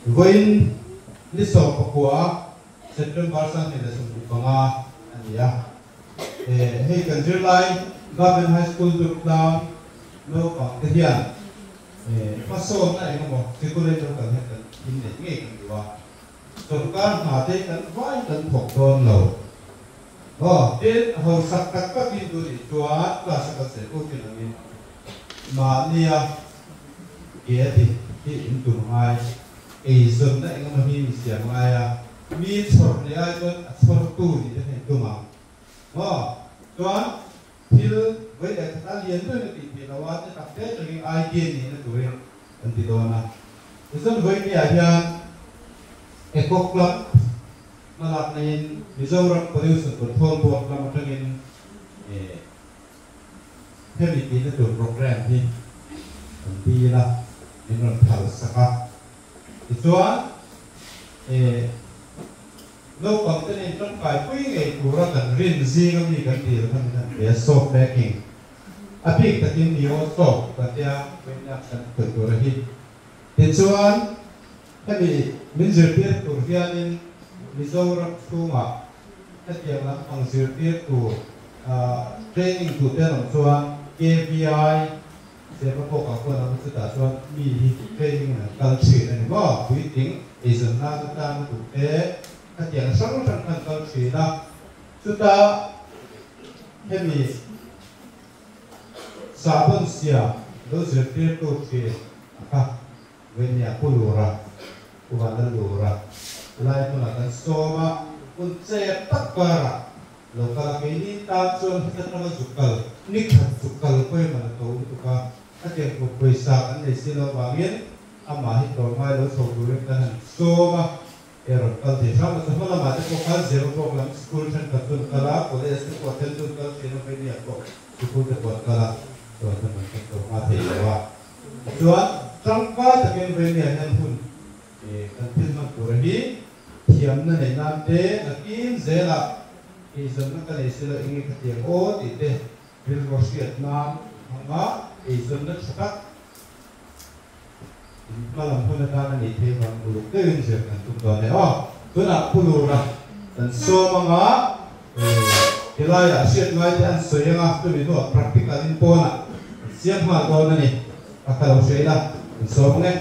Vawiin ni 19 September 2025 a ni a. Hei kan zirlai Government High School Durtlang naupang te hian hmasawnna eng emaw sikul lo kal hian kan inneih ngei kan duh a. Sorkar hna te kan vai kan thawk dawn lo. Aw, tin, hausak tak takin duh nih chuan class a kal se pawh thin angin mahnia ke a dik hi in tum ngai, eizawnna eng emaw hi in siam ngai a, mi chhawr nih ai chuan a chhawrtu nih te kha in tum ang. Aw, chuan thil vawi leh khat a lian deuhin a tih theih loh a, te tak te atangin idea nihna turin kan ti dawn a. Tichuan vawinia hian Eco Club Hmalak neiin Mizoram Pollution Control Board lam atangin hemi tihna tur programme hi kan dil a, min rawn phal sak a. Tichuan naupang te nen tangkaipui ngei tura kan rin zinga mi kan dil kha min han pe a, soap making a bik takin neo soap kan tia vawinak kan khawih tura hi. Tichuan Hemi min zirtir tur hianin Mizoram chhungah hetiang lampang zirtir tur training tur te an awm chuan KVI Sema pawh kah khuan awm a, chutah chuan mi hi training in an kal thin a ni maw? Puitling eizawn nan atana duh te hetiang hrang hrang kha an kal thin a, chuta hemi sahbawn siam lo zirtirtu thin a kha. Venia Pu Lura, Pu Vana Lura lai hmunah kan sawm a, hun chep tak karah lo kal a, keini tan chuan heta tanga zuk kal, ni khat zuk kal pawhin a la to lutuk a, hetiang tur pawisa kan nei si loh avangin amah hi tlawmngai lo chho turin kan han sawm a, e rawn kal thei hram a, chawhma lamah te pawh khan zero bawk lam school thenkhat chu an kal a, college te pawh a then chu an kal thin a, Venia pawh sikul te pawh an kal a, chuan kan rawn kal tlawmngai thei lo a. Tichuan, tangkai takin Venia hian hun kan thil hman tura hi thiamna neih nan te, nakin zelah eizawnna ka nei silo eng nge ka tiang aw tih te rilru hriat nan hmanga eizawnna tha tak in hmalam hun atan a nih theih vang uluk deuhin zir kan tum dawn e aw. Tunah Pu Lura kan sawm anga helaiah hriat ngai te an sawi anga chumi hnuah practical in pawnah an siam nghal dawn a ni. A ka lo hria ila kan sawm ang e.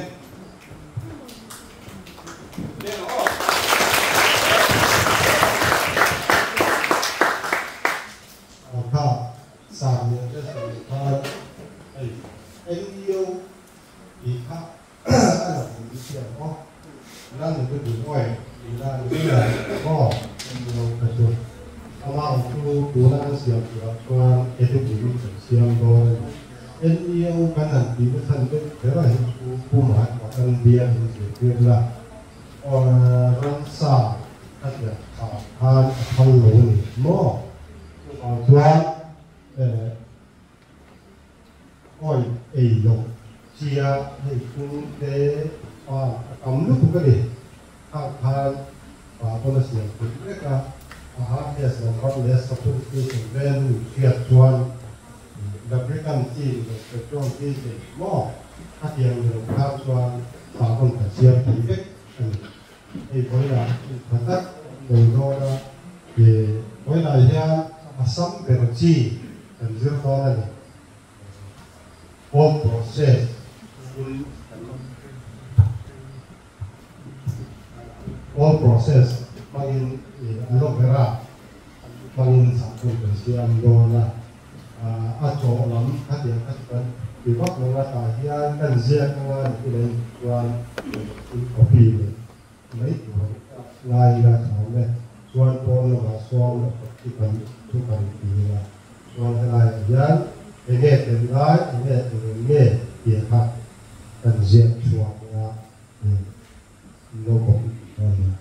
Kha sar lian te sawi khan hei NEO tih kha a lang in i hria maw? Nan ni chu duh awi tih la ni mai a maw? Lo ka chu amah ang chu tuna kan siam turah chuan edu bul in kan siam dawn a ni. NEO kan han tih na chhan deuh kher a hi chu pumah kan bial in zirtir la ramsa a ziah thah khan a phal lo a ni maw? Chuvang chuan Awi ei lo chia hei chung te pa a tam lutuk a ni. Khang khan pa pawn a siam theih vek a, a hardness lam ram leh sophistication value hriat chuan lubricant chi ni lo petrol diesel maw a tiang ni lo khan chuan pa pawn kan siam thei vek a ni. Hei vawilah tha tak nei dawn a, vawilah hian a sam ber chi kan zir dawn a ni. Cold process in cold process hmangin aloe vera hmangin sahbawn kan siam dawn a, a chaw lam khatiang kha chu kan ti vak lo a, tah hian kan ziak anga ni hi leh chuan in copy leh mai tur ngai ila tha awm e. Chuan pawn lamah sawn a copy kan thu kan ti ila chuan helaiah hian enge tel lai enge eng nge tih kha kan ziak chhuak anga lo copy dawn nia.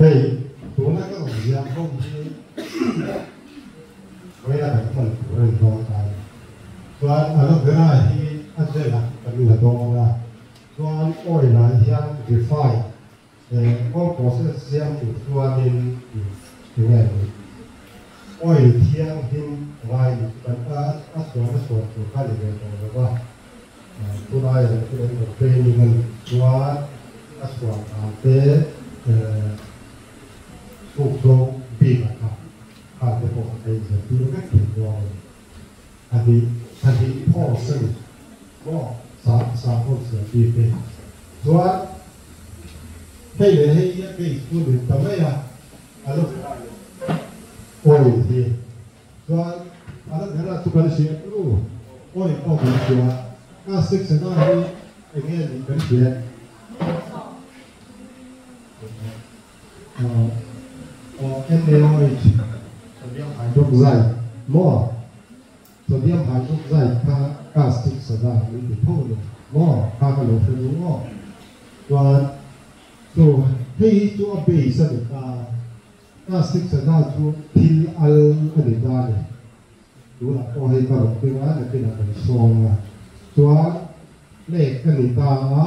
Hei tuna ka rawn ziah ho hi vawiina kan hman tur a ni dawn ta a ni. Chuan aloe vera hi a gel ah kan la dawn a, chuan oil ah hian refine cold process siam tur chuanin enge ni oil thianghlim ngai ni chu kan a chhuan a chhuan tur kha a ni ve tawh lo va. Tunai ang chu kan rawn training a nih chuan a chhuah dan te chhuk zawng bik ah kha kha te pawh a inzirtir vek thei dawn a ni. Hahnih hahnih pause a ni maw sa sa pawh siam bik hi chuan hei leh hei hi a base chu ni ta mai a a lo oil hi. Chuan a la ber a chu kan hria tlu oil pawh kan hria class section a hi eng nge nih kan hria aw NaOH sodium hydroxide maw sodium hydroxide kha caustic soda min ti tho ni maw kha ka lo hre lu aw chuan chu hei hi chu a base a ni ta. Plastic sangha chu thil al a ni ta a ni. Tunah pawh hei ka rawn keng a, nakinah kan sawng a. Chuan plate ka ni ta a,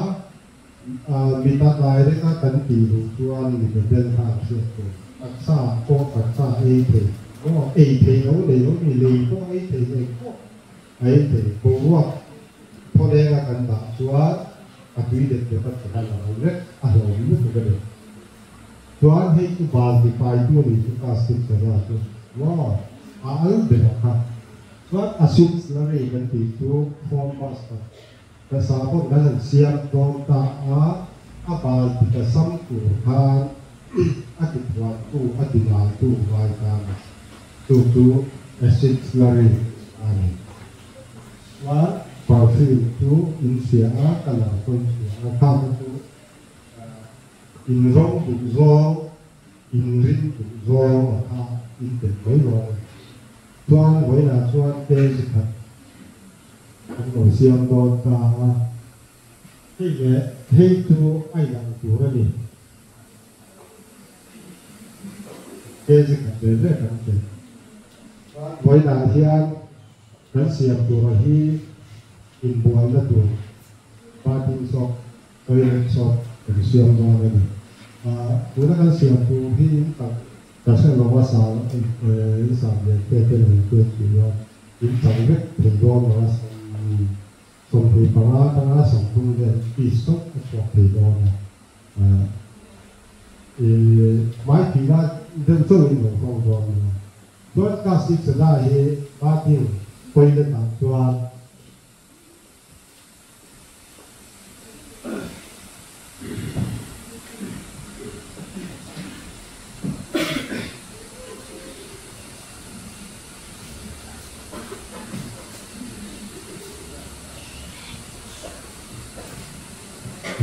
mita direct a kan tih duh chuan mita bel kha an hriat tur. Taksa pawh taksa ei thei maw? Ei thei lo nei lo mi lei pawh ei thei eng pawh a ei thei. Boruak thawleng a kan dah chuan a tui dep dep a che khan a lo vek a hlawm lutuk a ni. Chuan hei chu balti paitu a nih chu caustic soda chu maw a al ber a kha. Chuan acid slurry kan tih chu foam master ka sa pawh kan han siam dawn ta a, a balti ka sam tur khan a ti phuantu a ti daltu ngai ta a ni. Chu chu acid slurry a ni. Chuan perfume chu in hria a, colour pawh in hria a, khang kha chu In rawng duh zawng, in rin duh zawng a kha in tel mai dawn a ni. Chuan vawiinah chuan kg khat kan lo siam dawn ta a, hei leh hei chu a inang tur a ni. Kg khat ve ve kan tel. Chuan vawiinah hian kan siam tura hi inbualna tur bathing soap Toilet soap kan siam dawn a ni. Tuna kan siam tur hi in tak ka hre lo a sa in sa lian te te lo te an tih a, in tak vek thei dawn lo a 25 atanga 30 vel piece chauh a chhuak thei dawn a. Hmai phihna deuh chauhin lo hmang dawn nia. Chuan caustic soda hi bathing toilet ah chuan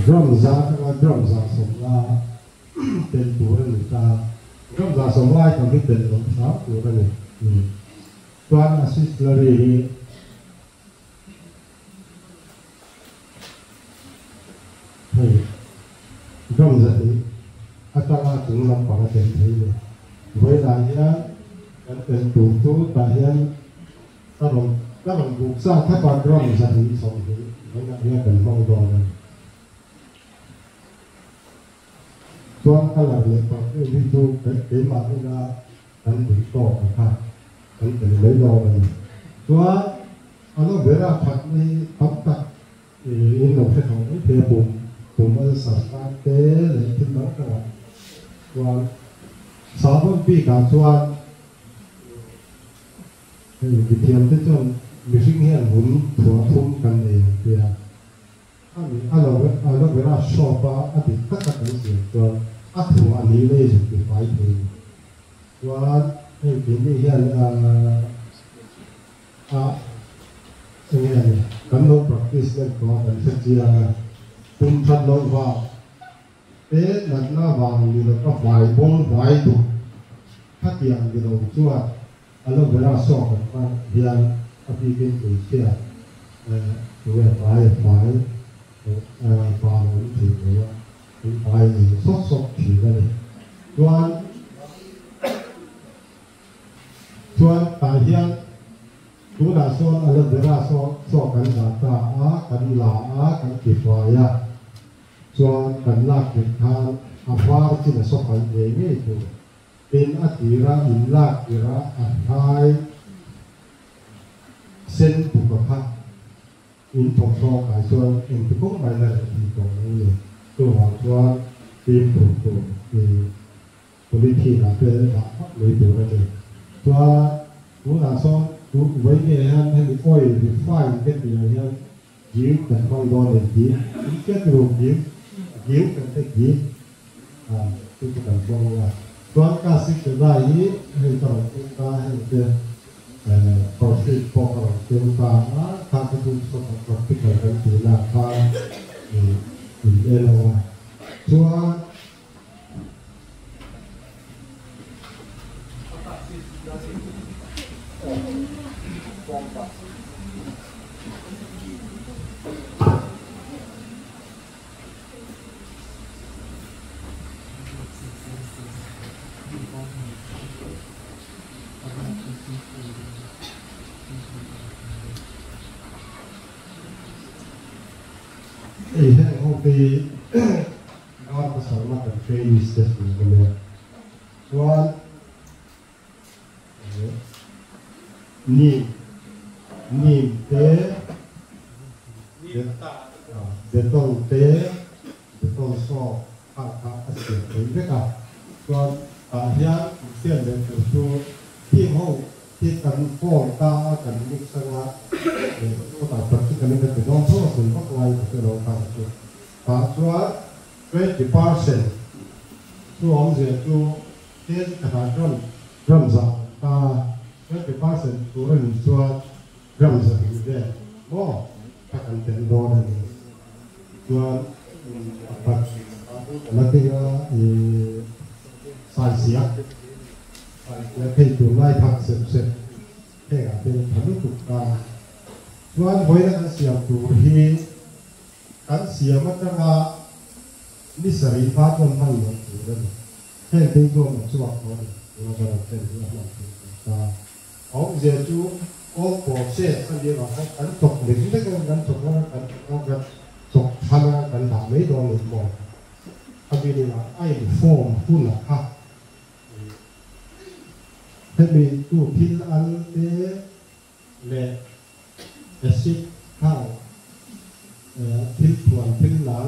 Gram za atanga gram 150 tel tur a ni ta. Gram 150 ai tam hi tel loh hram tur a ni. Chuan a sislary hi. Hei gram 200 atanga chung lampang a tel thei ni. Vawiinah hian kan tel tur chu tah hian ka rawn ka rawn buk sa thap a gram 220 vawiinah hian kan hmang dawn a ni. Chuan colour leh perfume hi chu keimah ina kan duh tawk ang kha kan tel mai dawn a ni. Chuan aloe vera thatna hi tam tak in lo hre tawh mai thei a, pum pum ulcer tan te leh thil dang dangah chuan sahbawn bikah chuan hei mithiam te chuan mihring hian vun thuah thum kan nei ang tia Ani a lo aloe vera soap a a dik tak a kan siam chuan a thuah ni lei zuk ti fai thei ni. Chuan hei keini hian a enge a ni kan lo practice nen tawh a kan hre chiang a, tum that loh vang te natna vang ni lo ka hmai bawng hmai duh khatiang ni lo chuan Aloe vera soap an hman hian a bikin hmeichhia tunge hmai hmai bal an thin lo a, an hmai eng sawk sawk thin a ni. Chuan chuan tah hian tunah sawn aloe vera saw saw kan dah ta a, kan la a, kan ti fai a, chuan kan lak tir khan a var chin a saw kalh ngei ngei tur. Tin a tira in lak tira a hlai sen buk a kha. In thawmhnaw kai chuan engti kawng mai la reh thei tawh lo ni. Chuvang chuan fimkhur tur i polythene ah te dah vak mai tur a ni. Chuan tunah sawn tu vawi nge hian hemi oil refine te tih ah hian giu kan hmang dawn em tih in hriat tur giu giu kan te gi ah chu chu kan hmang a. Chuan classic Chennai hi hei ka rawn tum ta heng te Profit pawh a rawn keu ta a, kha kha chu sawt a practical kan tih na khan in en ang a, chuan Hei heng ho te hi dar pasarna kan trainees te chu a nia. Chuan Nim nim te Dettol te Dettol soap kha kha a siam thei vek a. Chuan tah hian infiam leh tur chu team ho hi kan form ta a kan mix anga khawtah practical in ka ti dawn tho a sawi vak lai ka hre lo khan chu. Tah chuan 20% chu awmzia chu kg khatah gram gram zah ta 20% tur a nih chuan gram zahnih vel maw kha kan tel dawn a ni. Chuan pakhat la keng a ih saisia saisia thei tur lai phak sep sep hengah te tha lutuk ta. Chuan vawiina kan siam tur hi kan siam atanga ni sarih hma chuan hman loh tur a ni. Heng te hi chuan a chhuak tawh a ni. Tuna kan rawn thlen hi a hman tur kan ta. A awmzia chu all process a nih avang khan kan chawk lek lek a, kan chawk a, kan chawk a, kan chawk than a, kan dah mai dawn lo maw? A binin a in form hunah kha hemi tu thil al te leh acid khang thil thuan thil lal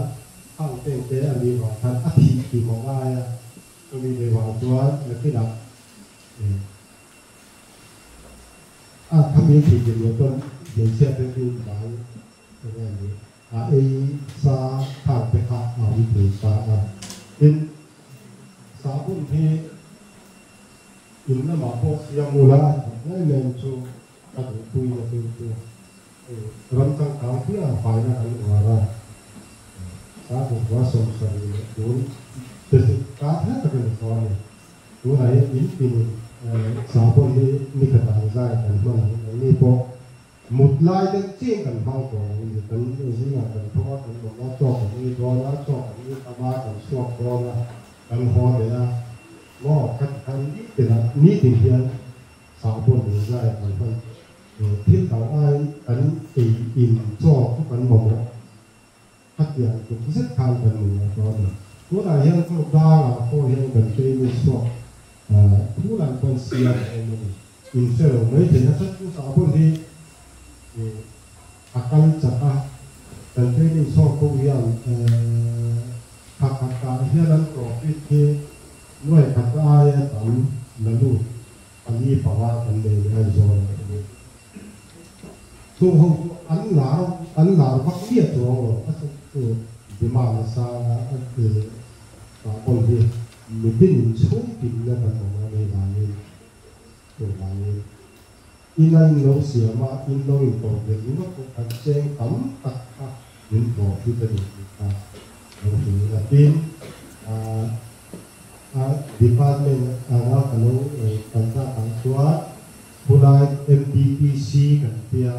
khang teng te a nih avang khan a thih tih maw ngai a, chumi leh vang chuan nakinah A khami thih dim lo chuan hmeichhia te chu dai eng nge ni a ei sa khang te kha a awm thei ta a. Tin, sahbun hi in lamah pawh siam ula a that em em chu ka duhpui na chu chu hei ram changkang piang faina kan uar a, sahbun hua 70 leh tun te chu kar hle tak a ni tawh a ni. Tunah hian in tin sahbawn hi ni khat ang zai kan hman ang, engni pawh mut lai deuh chiang kan hmang tawh ang ni, kan zingah kan tho a, kan awm a, chaw kan ei dawn a, chaw kan ei tam a, kan chhuak dawn a, kan haw leh a, maw kha ti khan ni tinah ni tin hian sahbawn in zai kan hman thil dang aiin kan ei in chaw chu kan mamawh. A tiang tuk zet khan kan ni a tawh a ni. Tunah hian chu darah pawh hian kan training chhuak thu lai pawn siam a awm a ni. In hre lo mai thei a that chu sahbawn hi a kal chak a, kan training chhuak ho hian thla khatah hian an profit hi nuai khat aia tam la lut pali panga kan nei leh a zawn a ni. Chung ho chu an lar an lar vak miah chuang lo a chhan chu demand a sang a a ti tah pawn hi mitin in chhung tin na kan awm a ni vangin chuvangin in a in lo siam a in lo in tawh ve ringawt pawh kan cheng tam tak kha min profit a ni tih kha lo hmu ila tin ah a department anga ka lo kan tak ang chuan Khulai MDTC kan tia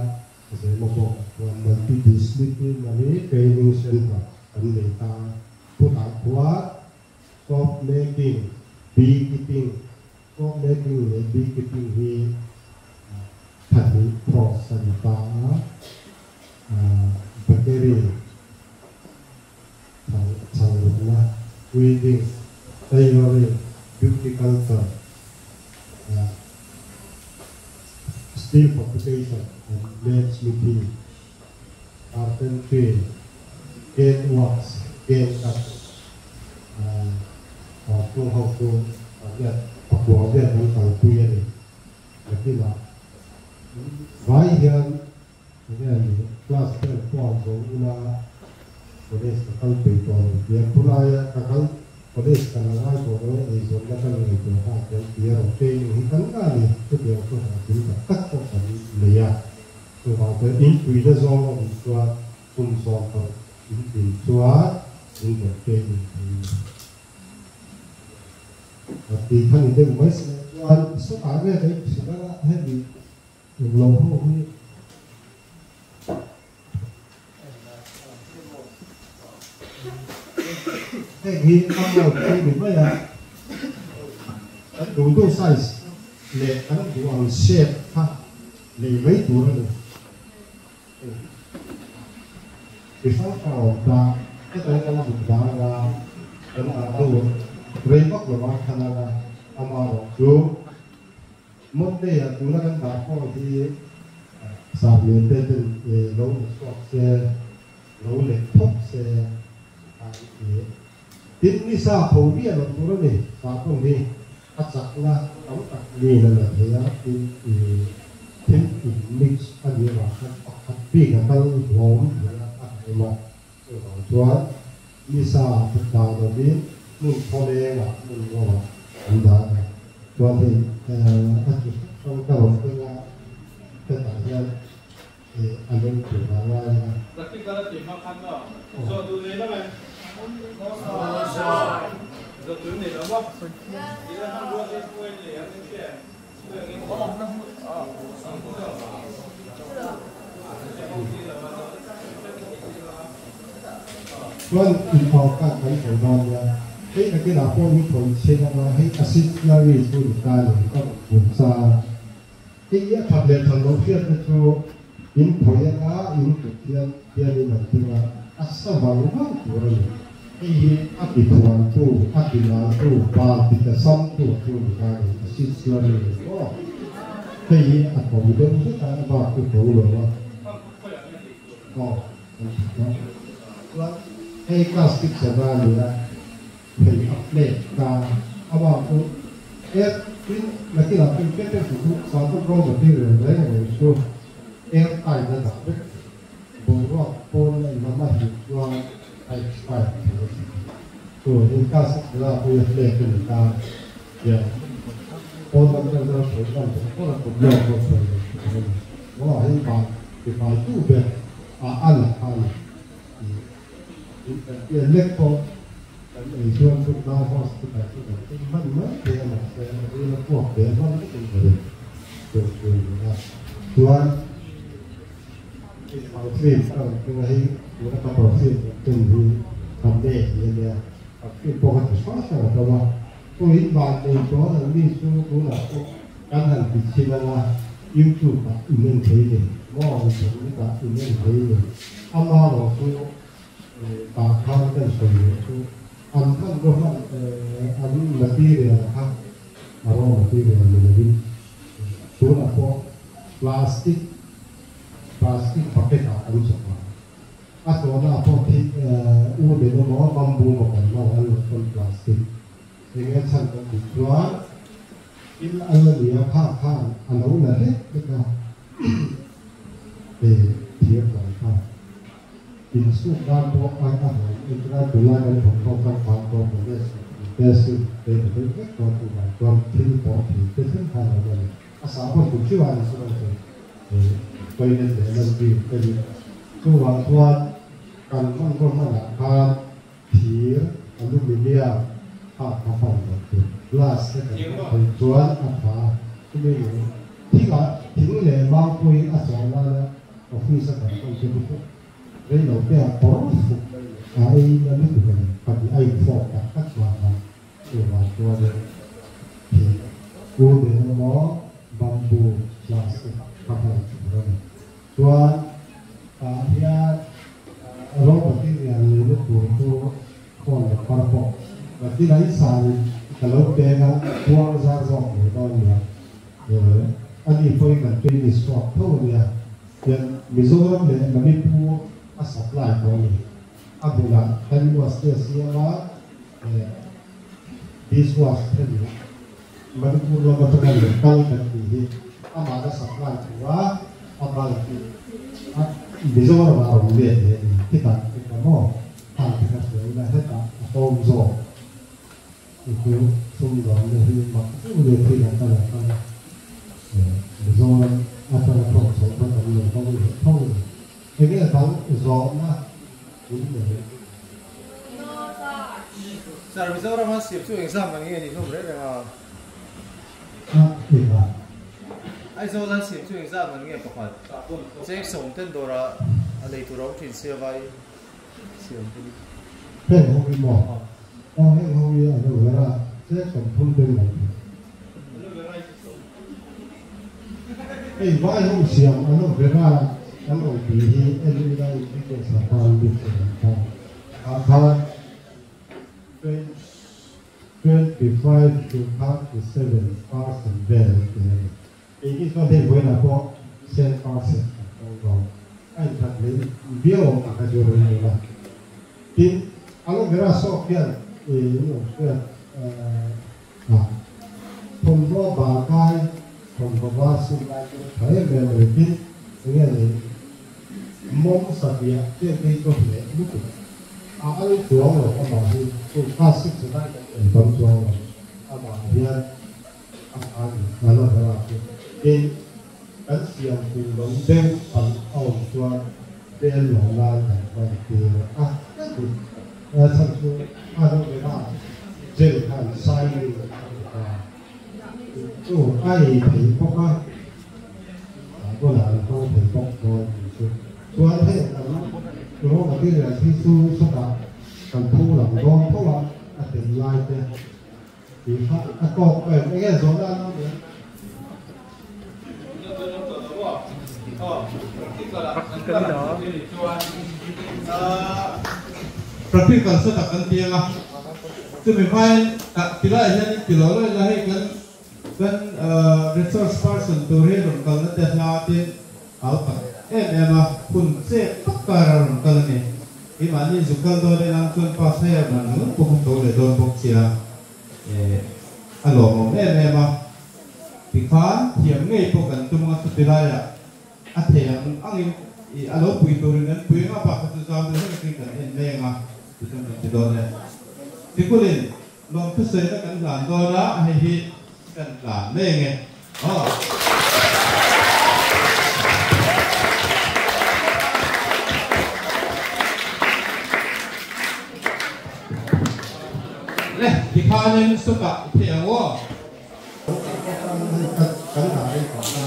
Zemabawk chuan Multi Disciplinary Training Centre kan nei ta. Chutah khuan Soap Making, making leh beekeeping hi pahnih course a ni ta a, bakery changhlutna, weaving, tailoring, beauty culture, steel fabrication and blade smithy, carpentry, gate works, gate cut, chung ho chu pakua vel kan kalpui a ni. Nakinah vai hian enge a ni class 12 pawh an zo ula college ka kal peih tawh lo tia tulaia ka kal college ka la ngai tawh lo eizawnna ka la nei tawh kha kan ti a rawn training hi kan la a ni. Chutiang chu hlawhtling tak tak pawh kan nei a, chuvang chuan inpuina zawng a awm chuan kum 16 intlin chuan in rawn training thei a ni. A ti kha ni deuh mai si chuan sawtah nge ka inchhir a, hemi englo ho hi heng hi a mold chu ni mai a, kan duh duh size leh kan duh ang shape kha nei mai tur a ni. Ti hrang hrang a awm ta, heta kan zuk dan a, kan dah hnu rei vak lo a khan a, amaherawh chu Monday ah tuna kan dah pawh hi Sahlian te ten lo la chhuak se, lo leh phawt se a ti. Tin, ni sa pho miah loh tur a ni, sahpawng hi a chakna tam tak niin a la thei a, tin thil in mix a nih avang khan pakhat bik a kal hlawm thei a, a hlawm a, chuvang chuan ni sa dah lovin hmun thawlengah hmun rawngah an dah a, chuan hei a chi hrang hrang ka rawn keng a, hetah hian a leng tur a ngai a. Practical a tih hma khan maw? Zawh duh nei lo em? Zawh tur nei lo maw? Ti la hmanrua te pawhin lei ang in hria em? Chuan inhau khan kan ko dawn nia, hei nakinah pawh hi thawi chhin anga hei acid slurry chu ni ta ni ka rawn bun cha. Hei hi a that leh that loh hriatna chu in thawi anga in kut hian hianin an teng a, a sa vang vang tur a ni. Hei hi a ti thuantu, a ti naltu, bal ti ta samtu chu ni ta ni, acid slurry ni maw? Hei hi a to deuh vek a, a bak chu to lo a. Aw, kan ti ta. Chuan hei class picture a ni a. Thei a plate ta a bak chu air tin nakinah pawh pek pek chu sakawt raw material reng reng chu air tight a dah vek thei. Boruak pawn a inlam a hlim chuan a expire thei a ti. Chu in class a thla pawh a plate a ni ta hian pawn lam atang chuan a thawi hman tawh pawh a kut lawk pawh thawi lo thei a ni. Maw hei van tifai tu ber a a la kha a ni. In lek pawh kan ei chuan chu nau hospital chu kan tum hman mai thei a, mahse a ril a puak ve hman vek in ka ring tur chu a ni a. Chuan perfume ka rawn keng a, hei tuna ka perfume rawn ken hi ka me tih a nia, perfume pawh ka ti hrang hrang a hlauh a, chu in van nei chuan an mi chu tunah pawh kan han ti chhin ang a, YouTube ah in en thei ni maw internet ah in en thei ni, amaherawh chu Tah khan kan sawi leh chu an hmanraw hman an material kha a raw material ni lovin tunah pawh plastic plastic bucket ah kan chawk a, a tawhna ah pawh khi wooden emaw bamboo emaw kan hmang an lo pawn plastic eng nge chhan kan tih chuan thil a la ni a kha khan a lo la hlek hlek a thir tlai kha. Insuk nan pawh ai a hlawm entirna tunlai kan thawmhnaw changkang pawh College te suit te ti deuh vek dawn chuvang chuan thil pawh thei te thleng khan a awm a ni. A sa pawh tum hriau a ni chu ang chu toilet leh laundry te hi. Chuvang chuan kan hmanraw hmanah khan thir, aluminium, kha kha hman loh tur, glass te kan hman thei chuan a tha a. Chumi thingah thing leh mau pawhin a chawh nana Office a kan hman te chu rei lo te ah kawr fuk a ei na lutuk a ni. Ka ti a infawk tak tak vang a chuvang chuanin thil Wooden emaw bamboo plastic kha hman tur a ni. Chuan tah hian raw material leina tur chu khawn leh par pawh nakin a insanin ka lo peng a, puang zar zawk mai dawn nia. Ani pawhin kan tui ni chhuak tho a nia. Tian Mizoram leh Manipur a supply tawh a ni. A bulah hand wash te a siam a, dish wash te nih Manipur lam atanga lo kal kan tih hi amah la supply tur a, a bulk hi a Mizoram ah a rawn let leh a ni. Khitah eng emaw hang te kha hria ila hetah a tlawm zawk chu chu sumdawnna hi mak deuh leh thil an kal a kal a, Mizoram atanga thawk chhoh kha kan lo hmang leh tho a ni. Enge dang zawhna in nei? Sir, Mizoram a siam chu engzam ang nge ni hlawm reng reng a? A eng a? Aizawl an siam chu engzam ang nge pakhat? Cheng sawm ten dawrah a lei tur a awm thin sia vai siam te ni. Heng ho hi maw? Aw heng ho hi aloe vera cheng 30 ten mai thei. Hei vai ho siam aloe vera kan rawn tih hi en ila ingredients ah khan list a awm kha. Ah khan 25 to 37% vel an ti a ni. Keini chuan hei vawiinah pawh sen percent kan hmang dawn. A inthat leh viau ang tih kha chu ring ila. Tin, aloe vera soap hian in awm hriat A thawmhnaw bal kai thawmhnaw var sin lai chu tha em em a ni. Tin, enge ni mawm satliah chen phei chu hleh lutuk a al chuang lo amah hi chu class six a lai kan en tam chuang lo amah hian a tha ni a la ber a chu. Tin, kan siam tur lo deuh palh a awm chuan bel lo nan kan hman tir a. A chhan chu a lo vera gel khan sailin a ni ta. Chu a ei thei bawk a, a bulah an hmang thei bawk dawn tih chu. Chuan heng kan raw material hi chu sawtah kan phu lang dawn tho a, a tel lai te tih kha a tawk em. Eng nge zawhna an awm em? Practical sa tak kan ti anga chumi hmain tilai hian in ti lo lo ila hei kan kan resource person tur hi rawn kalna te hla tin au tak em em a hun chep tak kar a rawn kal a ni i mahni zuk kal dawn ila chuan pass hei a man ringawt pawh kha to leh dawn bawk sia a lawmawm em em a. Tikhan thiam ngei pawh kan tum a, chuti laiah a thei ang angin i a lo pui turin kan pui anga bak kha chu zau deuh hlek in kan en leng a, tichuan kan ti dawn e. Tikulin lawmthu sawina kan hlan dawn a, hei hi kan tlan leng e. Aw. Le, tikhanin sawtah i thei ang aw. Kan dah rei tawh ta.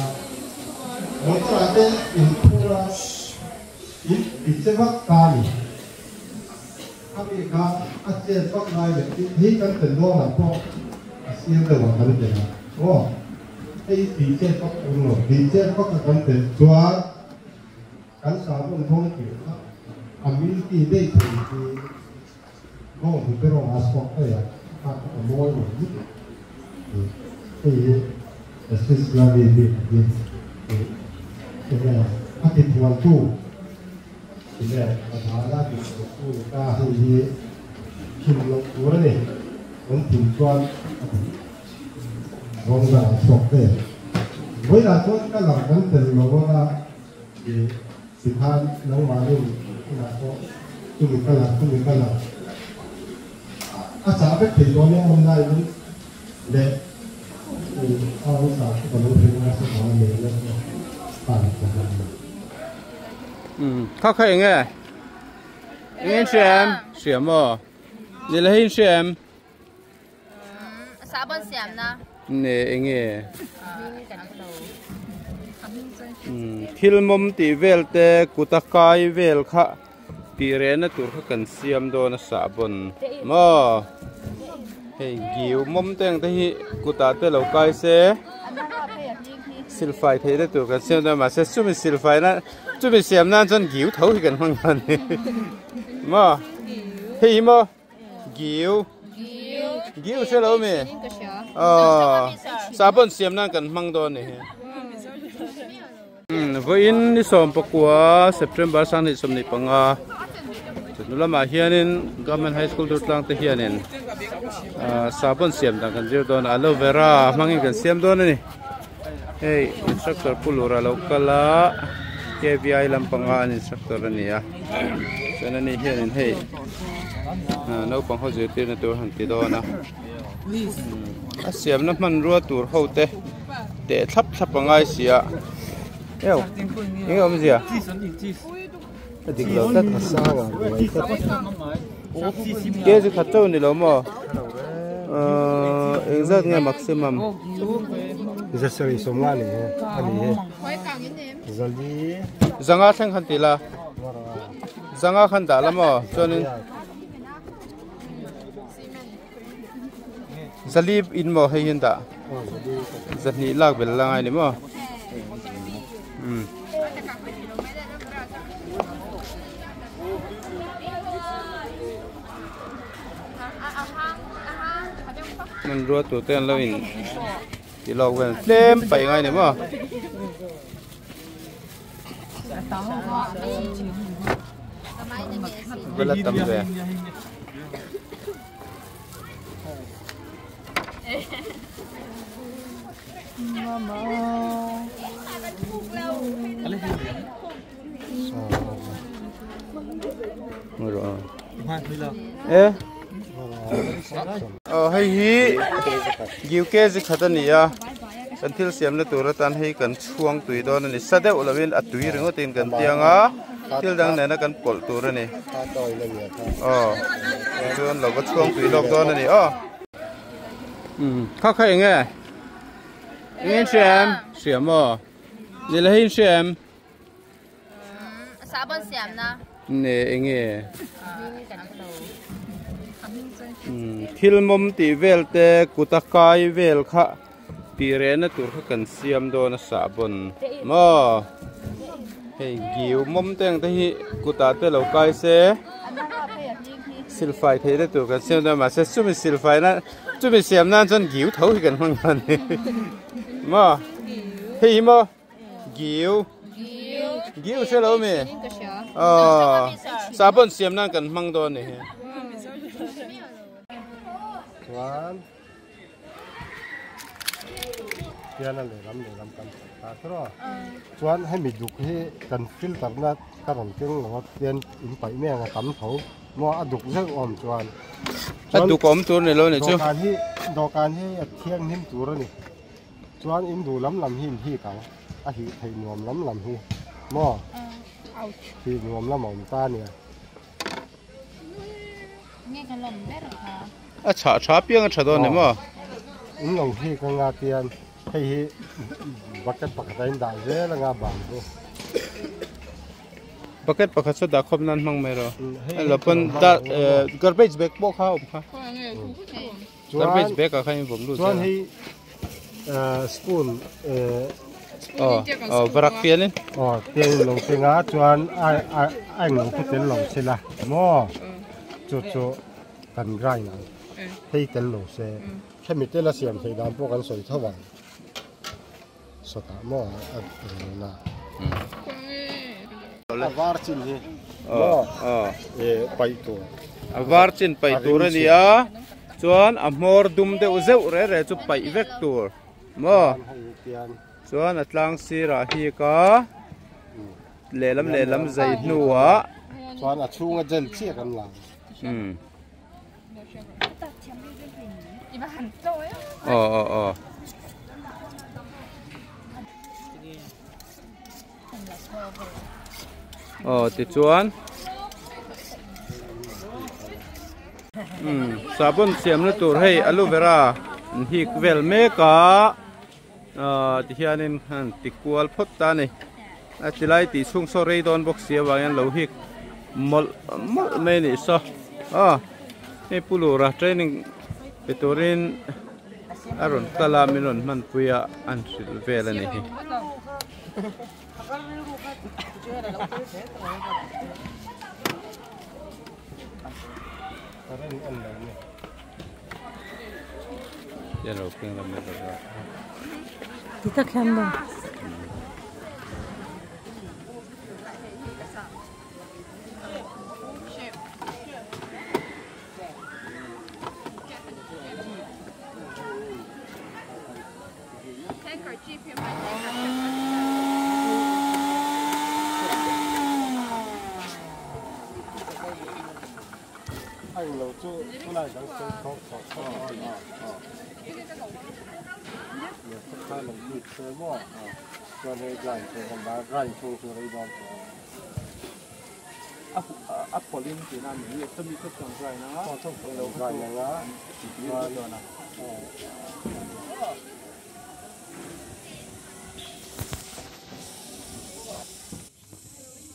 Motor ah te in phur a, in ti che vak ta a ni. Khami kha a chet vak lai leh tin hi kan tel dawn ah pawh a sir deuh ah kan tel a. Aw, hei ti chet vak tur lo, ti chet vak a kan tel chuan kan sahbawn thawng tih kha a milky daih thei hi. Bawng hnute rawng a chhuak daih a, kha kha a mawi lo lutuk tih hei hi Justice Ravi bik a hi tih enge a ti thualtu ti leh a dana ti thualtu ni ta hei hi thim loh tur a ni an thim chuan a ti rawng dang a chhuak daih a. Vawilah chuan ka lang kan tel lo anga tih Tikhan nangmahni inah pawh chumi ka la, chumi ka la a chah vek thei dawn e online in leh a awmsa chu ka lo hre nasa ta a nei nasa ta ni ta a ni. Umm kha kha eng nge? Eng in hria em? Hria maw? Ni la hei in hria em? Sabon siam na. Ne enge? Thil mawm tih vel te kut a kai vel kha tih rehna tur kha kan siam dawn a sahbawn maw? Hei giu mawm te ang te hi kutah te lo kai se silfai theih na tur kan siam dawn a mahse chumi silfai na chumi siam nan chuan giu tho hi kan hmang dawn a ni maw hei hi maw giu giu hre lo mi aw sahbawn siam nan kan hmang dawn a ni hi. Vawiin ni 14 September 2025 chawhnu lamah hianin Government High School Durtlang te hianin sahbawn siam dan kan zir dawn a aloe vera hmangin kan siam dawn a ni hei instructor pu lura lo kal a KVI lampanga an instructor a ni a chuan ani hianin hei naupang ho zirtirna tur han ti dawn a a siamna hmanrua tur ho te. Teh thlap thlap a ngai si a eo eng awmzia a dik lo tlat a sang a buai tlat kg khat chauh ni lo maw ahh engzat nge maximum zasarih sawmnga ni he a ni he zali zanga thleng khan ti la zanga khan dah la maw chuanin Zalip in maw hei hian dah zahnih lak bel la ngai ni maw umm hmanrua tur te an lo in ti lawk vel tlem paih ngai ni maw. Vela tam ve. E aw hei hi giu kg khat a ni a kan thil siamna tur atan hei kan chhuang tui dawn a ni sa deuh lovin a tui ringawt in kan tiang a thil dang nena kan pawlh tur a ni aw chuan lo va chhuang tui lawk dawn a ni aw umm kha kha eng nge eng in hria em hria maw ni la hei in hria em Sahbawn siamna. Ne enge thil mawm tih vel te kut a kai vel kha tih rehna tur kha kan siam dawn a sahbawn maw hei giu mawm te ang te hi kutah te lo kai se silfai theih na tur kan siam dawn a mahse chumi silfai na chumi siam nan chuan giu tho hi kan hmang dawn a ni maw hei hi maw. Giu. Giu hre lo mi. Aw. Sahbawn siam nan kan hmang dawn ni hi. Chuan hian a lehlam lehlam kan ta tawh a. Chuan hemi duk hi kan filter na ka rawn keng lo a tian in paih mai ang a tam tho maw a duk zeuh awm chuan. A duk awm tur ni lo ni chu. Dawhkan hi dawhkan hi a thianghlim tur a ni. Chuan in duh lam lam hi in hik ang, a hih theih nuam lam lam hi maw? Hih nuam lam a awm ta ania. A chhah tha piang a tha dawn ni maw? In lo hik anga tian hei hi bucket pakhat a in dah zel anga bang chu. Bucket pakhat saw dah khawp nan hmang mai rawh. Hei pawn dah garbage bag pawh kha a awm kha. Garbage bag ah khan in vawm lut chuan hei spoon aw aw varak pian in aw pian in lo keng a chuan a a a eng lo khu tel lo se la maw chu chu kan grind ang hei tel lo se hemi tel a siam theih dan pawh kan sawi tho ang sawtah maw a rel a a var chin hi maw e paih tur a var chin paih tur a ni a chuan a hmawr dum deuh zeuh reh reh chu paih vek tur maw chuan a tlang sirah hi ka lehlam lehlam zai hnuah chuan a chhunga gel chiah kan la umm aw aw aw aw tichuan umm sahbawn siamna tur hei aloe vera an hik vel mek a ahh tihianin an ti kual phawt ta a ni a ti lai tih chhung saw rei dawn bawk si avangin an lo hik mawlh mawlh mai a nih saw aw hei pu lura training. Pe turin a rawn kal a min rawn hmanpui a an hrilh vel a ni hi.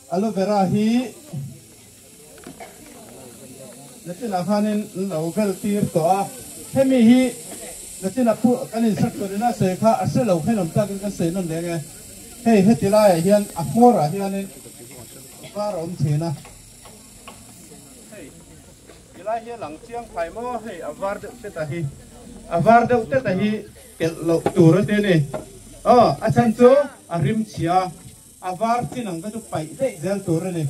Aloe vera hi Latin ah khanin an lo vel tir tawh a, hemi hi Latin ah pawh kan instructor in a sawi kha a hre lo khen awm takin kan sawi nawn leng e. Hei heti laiah hian a hmawrah hianin var a awm thin a. Hei tilai hi a lang chiang phai maw hei a var deuh teta hi a var deuh teta hi kelh loh tur a ti a ni. Aw a chhan chu a rim chhia a var chin ang kha chu paih daih zel tur a ni.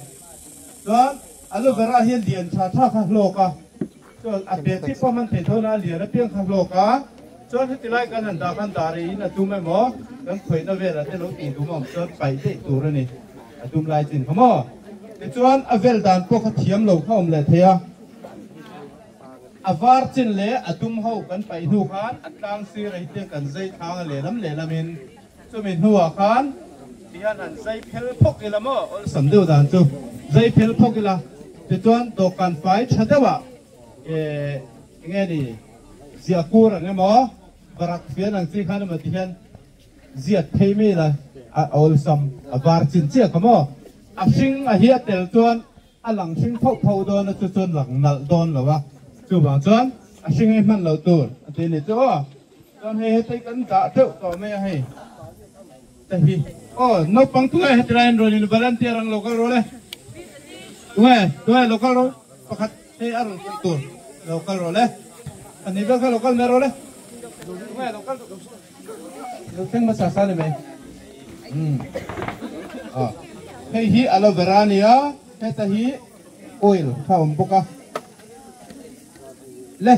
Chuan aloe vera hian lian tha tha kha hlawk a chuan a be chi pawh hman thei tho na a lian apiang kha hlawk a chuan heti lai kan han dah khan dah rih in a tum emaw kan khawihna velah te lo tih dum a awm chuan paih daih tur a ni a tum lai chin kha maw. Tichuan a vel dan pawh kha thiam lo kha awm leh thei a, a var chin leh a dum ho kan paih hnu khan a tlang sir a hetiang kan zai thlang a lehlam lehlamin chumi hnuah khan tihian han zai phel phawk ila maw awlsam deuh dan chu zai phel phawk ila tichuan dawhkan fai tha deuhah eh enge ni ziah kur ang emaw barak fian ang chi khan emaw tihian Ziat phei mai la a awlsam a var chin chiah kha maw? A hring a hi a tel chuan a lang hring phoh phoh dawn a chu chuan lang nalh dawn lo a, chuvang chuan a hring hi hman loh tur a ti ni chu aw. Chuan hei hetei kan dah teuh tawh mai a hei te hi aw naupang tunge heti laiin rawn in volunteer ang lo kal rawh le tunge tunge lo kal rawh pakhat hei a rawn kal tur lo kal rawh le ani vel kha lo kal mai rawh le tunge lo kal Lo thleng hmasa sa ni mai. Umm. Ah. Hei hi aloe vera a nia, heta hi oil kha a awm bawk a. Le.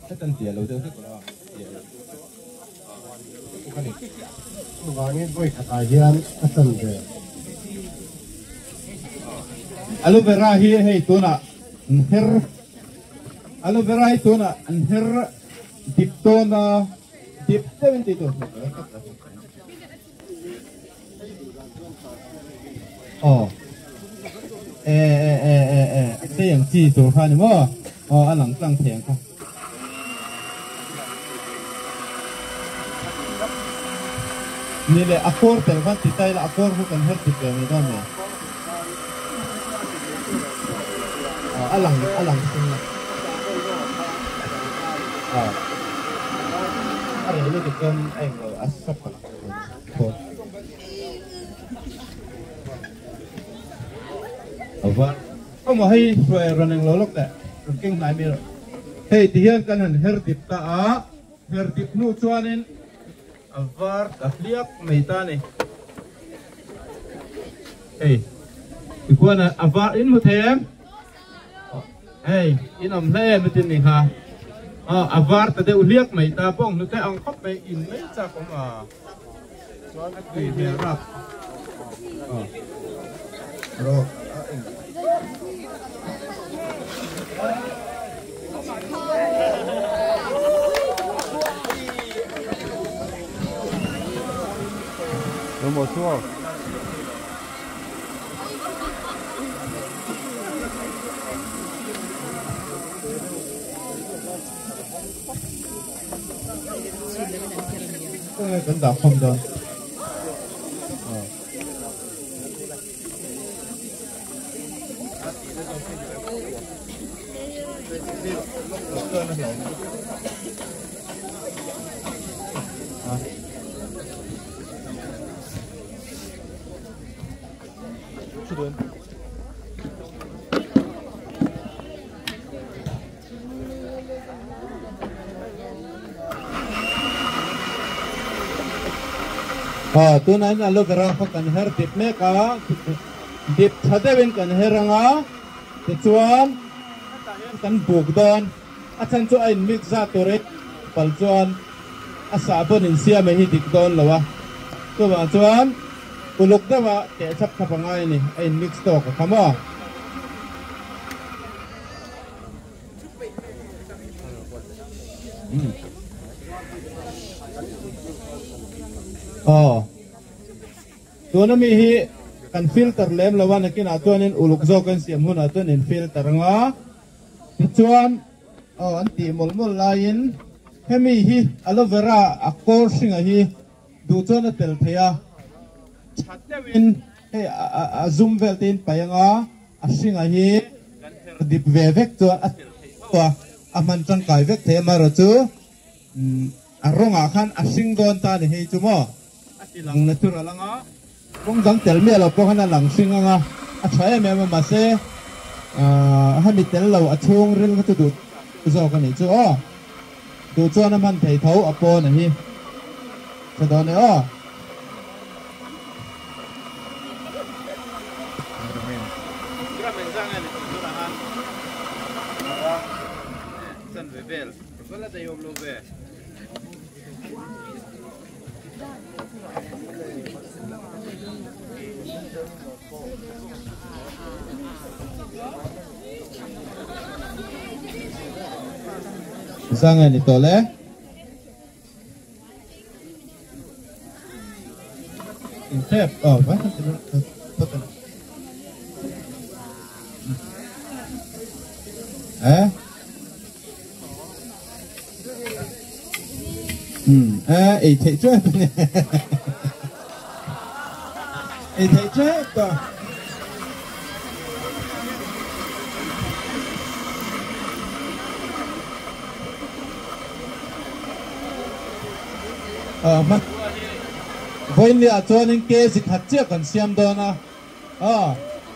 Heta an tia lo deuh hlek a. Tia lo. Bawk a ni. Chuvangin vawi khatah hian a chan ve. Aloe vera hi hei tunah an her Aloe vera hi tunah an her Dip dawn a, dip deuhin tih tur. Aw. E e e e e a chei ang chi tur kha ni maw? Aw a lang tlang thei ang kha. Ni leh a kawr tel khan ti ta ila a kawr chu kan her dip ve mai dawn mai. Aw a lang a lang hring a. Aw a rei lutuk chuan a englo a sap ang khawn. A var awm hei hruai rawn englo lawk leh rawn keng hnai mai rawh. Hei tihian kan han her dip ta a, her dip hnu chuanin A var ta hliak mai ta a ni. Hei tikhuan a var in hmu thei em? Hei in awm hle em atin ni kha. A var ta deuh hliak mai ta bawng hnute ang khawp mai in mai chak awm a. Chuan a tui hmel rap. Rawk a eng. Đúng rồi, chua. Kan dah khawm dawn. Aw tunah hian aloe vera kha kan her dip mek a dip tha deuhin kan her anga tichuan hetah hian kan buk dawn a chhan chu a in mix zat tur in pal chuan a sahbawn insiam hi dik dawn lo a chuvang chuan uluk deuha teh thlap thlap a ngai a ni a in mix tawk a kha maw. Aw tuna mi hi kan filter lem lo a nakinah chuanin uluk zawk an siam hunah chuan in filter anga tichuan aw an tih mawlh mawlh laiin hemi hi aloe vera a kawr hringa hi duh chuan a tel thei a tha deuhin hei a zum vel te in paih anga. A hringa hi kan her dip ve vek chuan a tel theih tho a, a hman tangkai vek thei amaherawh chu a rawngah khan a hring dawn ta ni hei chu maw a ti lang natural anga rawng dang tel miah lo pawh khan a lang hring anga a tha em em a mahse hemi tel lo a chhung ril kha chu duh zawk a nih chu aw duh chuan a hman thei tho a pawn a hi tha dawn e aw. Zang ni tawh le. Intep oh vai kan tidur betul. Eh? Eh, ei thei trep ni. Ei thei trep ta. Vawiinliah chuanin kg khat chiah kan siam dawn a,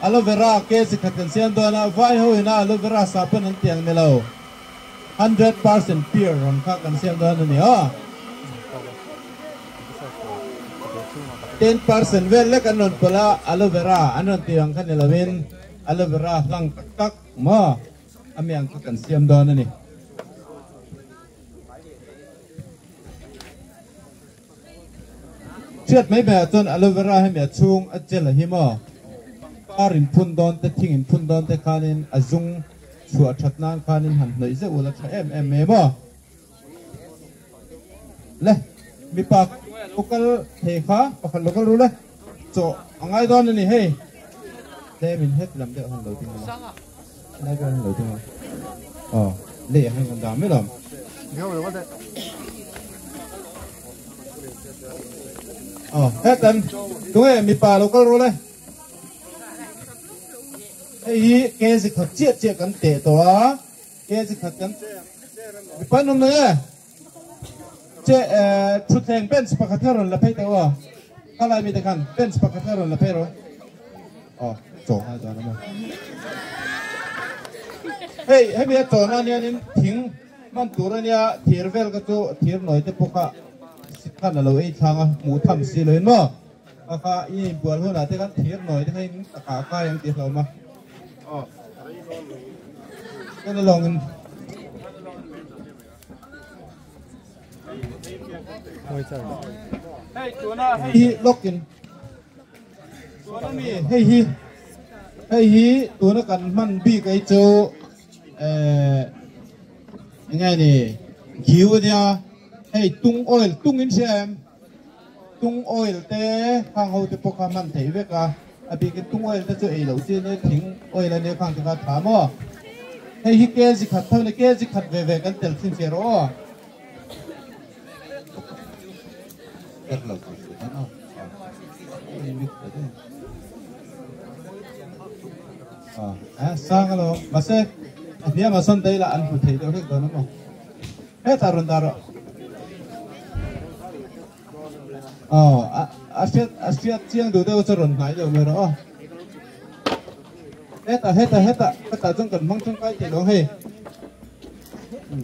aloe vera kg khat kan siam dawn a, vai ho ina aloe vera sa pawn an tiang ni lo, 100% pure rawn kha kan siam dawn a ni aw. 10% vel lek an rawn pawlh a, aloe vera an rawn tih ang kha ni lovin aloe vera hlang tak tak maw a miang kha kan siam dawn a ni. Hriat mai mai ah chuan aloe vera hemi a chhung a gel a hi maw pangpar in phun dawn te thing in phun dawn te khanin a zung chhuah that nan khanin han hnawih zeuh ula tha em em mai maw le mipa local thei kha pakhat local ru le chaw a ngai dawn a ni hei tlem in het lam deuh han lo ding ula lai vel han lo ding ula aw lei ah hian kan dah mai lawm aw hetan tunge mipa local ru le hei hi kg khat chiah chiah kan teh tawh a. Kg khat kan mipa an awm lo e. Che thutthleng bench pakhat kha rawn la phei teh u a. Kha lai mite khan bench pakhat kha rawn la phei rawh. Aw chaw ngai chuan a maw. Hei hemi a chaw nan hianin thing hman tur a nia thir vel kha chu thir nawi te pawh kha khan a lo ei thlang a hmuh tham si loin maw. Kha kha i inbual hunah te khan thir nawi te kha in takah kai ang tih hlauhma. Hei hi lawkin tuna mi hei hi hei hi tuna kan hman bik ei chu eh enge ni ghiu ania hei tung oil tung in hria em Tung oil te khang ho te pawh kha hman theih vek a, a bikin tung oil te chu ei loh chi ania thing oil ania khang te kha tha maw? Hei hi kg khat tho ni kg khat ve ve kan tel thin che rawh aw. Sang alawm mahse. A hniamah sawn daih lah an hmu thei deuh hlek dawn a maw? Hetah rawn dah rawh. Aw, a hriat a hriat chiang duh deuh chu rawn hnai deuh mai rawh aw. Hetah hetah hetah hetah chuan kan hmang tangkai thei lo hei.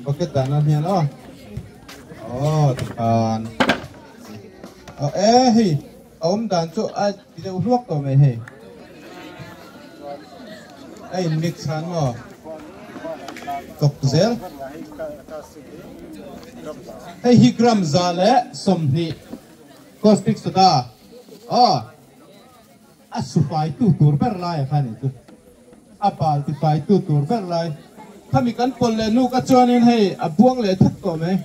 Bucket dahna hian aw. Aw tikhan. Aw e hei a awm dan chu a ti deuh hluak tawh mai hei. A in mix khan maw tawk zel. Hei hi gram 120 caustic soda aw a su fai tu tur ber lai a kha ni chu a bal ti fai tu tur ber lai khami kan pawlh leh nuk a chuanin hei a buang leh thuk tawh mai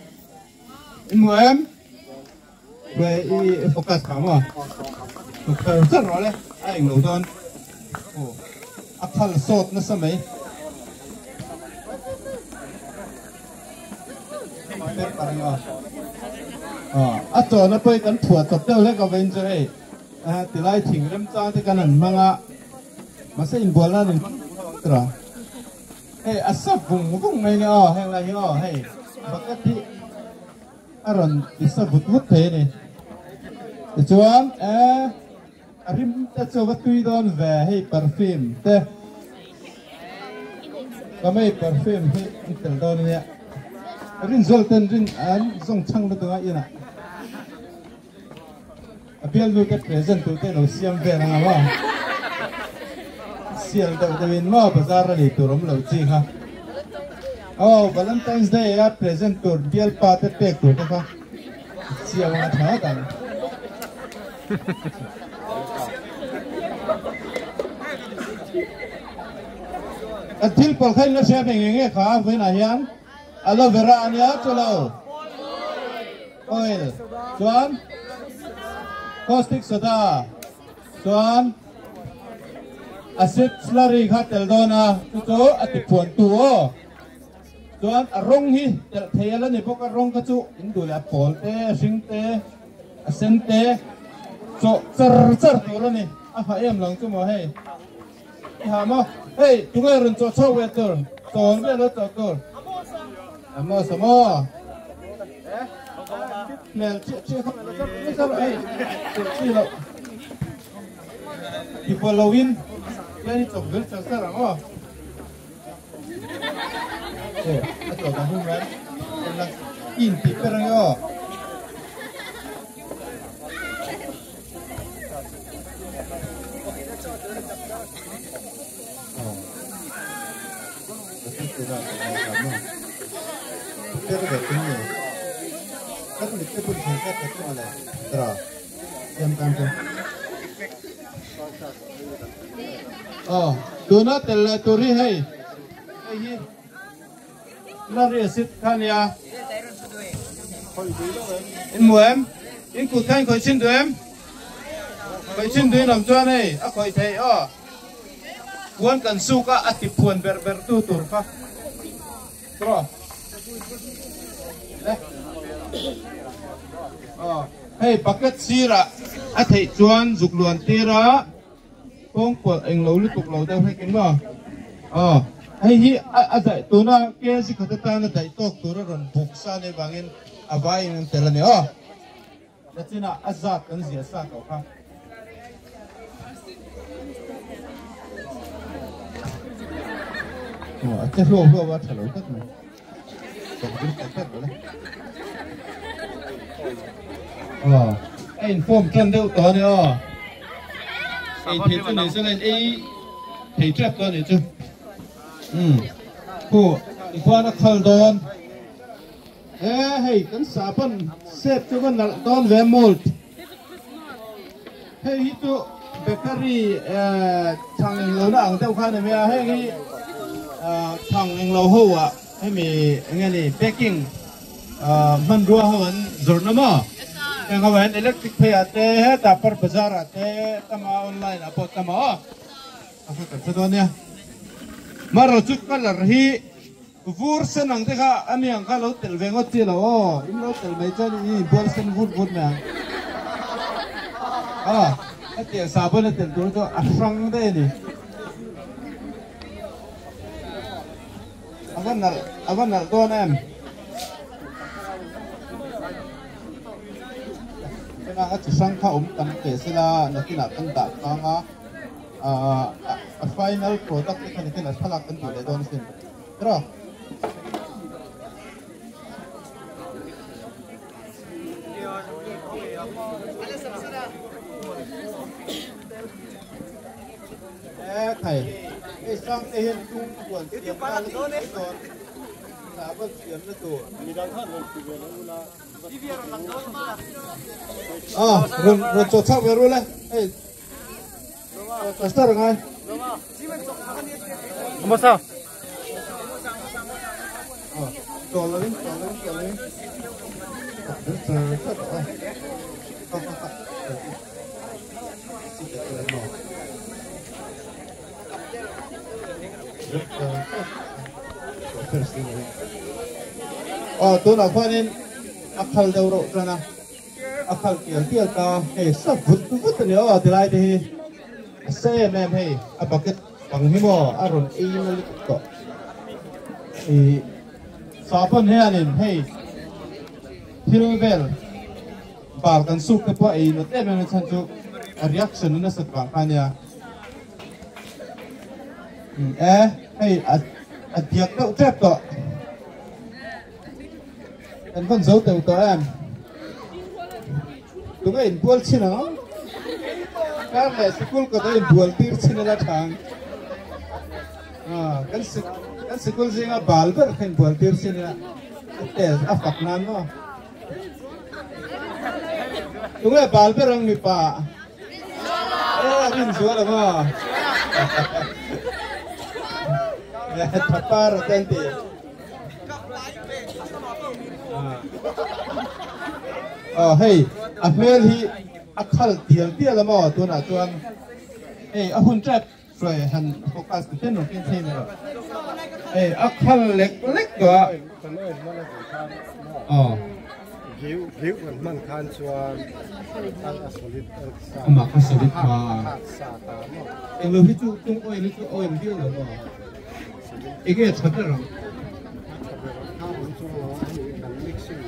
in hmu em ve i focus kha maw char char rawh le a englo dawn aw a phal sawt nasa mai a chawna pawh kan phuah chawp deuh hlek a vawiin chu hei tilai thing remchang te kan han hmang a mahse inbual nan in hmang tura hei a sa vung vung mai nia aw heng lai hi aw hei bucket hi a rawn ti sa vut vut thei a ni tichuan eh A rim te chu va tui dawn ve hei perfume te ka mei perfume hi an tel dawn ania rinzual ten rin an zawng chhang lutuk a inah a bialnu te present tur te lo siam vel anga maw sial deuh deuh in maw bazar a lei tur awm lo chi kha aw Valentine's Day a present tur bialpa te pek tur te kha siam anga tha dang. Kan thil pawl kha in la hria ve nge nge kha vawiinah hian aloe vera a nia chu lo oil chuan caustic soda chuan acid slurry kha tel dawn a chu chu a ti phuan tu aw chuan a rawng hi telh thei a la ni bawk a rawng kha chu in duh leh a pawl te a hring te. A sen te chawh char char tur a ni. A ha em lang chu maw hei. I ha maw? Hei, tunge rawn chawh chhuak ve tur? Chawl vel a chawh tur. Amos a maw? Hmel chiah chiah kha char char hei. Chawh chi loh. Ti pawh lo in hian i chawk vir char char ang aw. Aw, a chawh dan hun ran. In ti per ang e aw. Tuna tel leh tur hi hei hei hi Lorry acid kha nia. In hmu em? In kut kha in khawih chhin duh em? Khawih chhin duh in awm chuan hei a khawih theih aw. Puan kan suk a a ti phuan ber ber tu tur kha. Tro. Le. Aw hei bucket sirah a theih chuan zuk luan tir a. Kawng pawlh eng lo lutuk lo deuh hlek eng a? Aw, hei hi a daih tuna kg khat atana daih tawk tur a rawn buk sa anih avangin a vaiin an tel a ni aw. Nachinah a zat kan ziah sa tawh kha. Aw, a che hluau hluau a tha lo tlat mai. Aw, a inform tan deuh tawh a ni aw. Ei thei chu ni sela in ei thei tep tawh a ni chu. Umm, khu tikhuan a khal dawn. E hei kan sahbawn sep chu va nalh dawn ve mold. Hei hi chu bakery chhang englo na ang deuh kha a ni mai a, heng hi chhang englo ho ah hemi eng nge ni baking hmanrua ho an zawrhna maw? Heng ho ah hian electric phei ah te hetah par bazar ah te tama online ah pawh tama aw a kha kan hre dawn nia. Marawh chu colour hi Vur sen ang te kha a mi ang kha lo tel ve ngawt chi lo aw, in lo tel mai chuan i bual sen vut vut mai ang. Aw, hetiang sahbawn a tel tur chu a hrang daih a ni. Ava nalh ava nalh dawn em. Hena a chi hrang kha awm tam teh sela nakinah kan dah tlang a, a final product te kha nakinah thlalak kan duh leh dawn asin. Tiraw? E khai, hei Sangte hian tung huan siam na la ti mai dawn, sahbawn siam na tur. Ah, rawn rawn chaw chhak ve ru le, hei pastor ngai. Masa. Ah, chaw lovin, chaw lovin, chaw lovin. Char char ah. Ha ha ha. Aw tunah khuanin a khal deuh reuh tan a, a khal tial tial ta hei sa vut vut a ni aw tilai te hi a sa em em hei a bucket pang hi maw a rawn ei na lutuk tawh ih sahbawn hianin hei thil vel. Bal kan suk te pawh ei nat em em a chhan chu a reaction a nasat vang kha ania. E hei a a diak deuh tep tawh. Kan van zo teuh tawh em. Tunge inbual chhin ang? Kar leh sikul kawt a inbual tir chhin ala tha ang. Kan kan sikul zinga bal ber kha inbual tir chhin ila a test a fak nan maw. Tunge bal ber ang mipa? E a rin zual ang aw. Thapar a ten ti. Aw hei a hmel hi a khal tial tial a maw tunah chuan hei a hun tep. Hruai han focus ti ten rawh thei mai rawh. Hei a khal lek lek tawh a. Kan oil hman a duh khan Aw. Ghiu ghiu kan hman khan chuan a solid sa. Amah kha solid hma. Sa ta maw. Englo hi chu tung oil hi chu oil viau lo maw. Enge tha ber ang. Tha ber ang kha awm chu kan mixing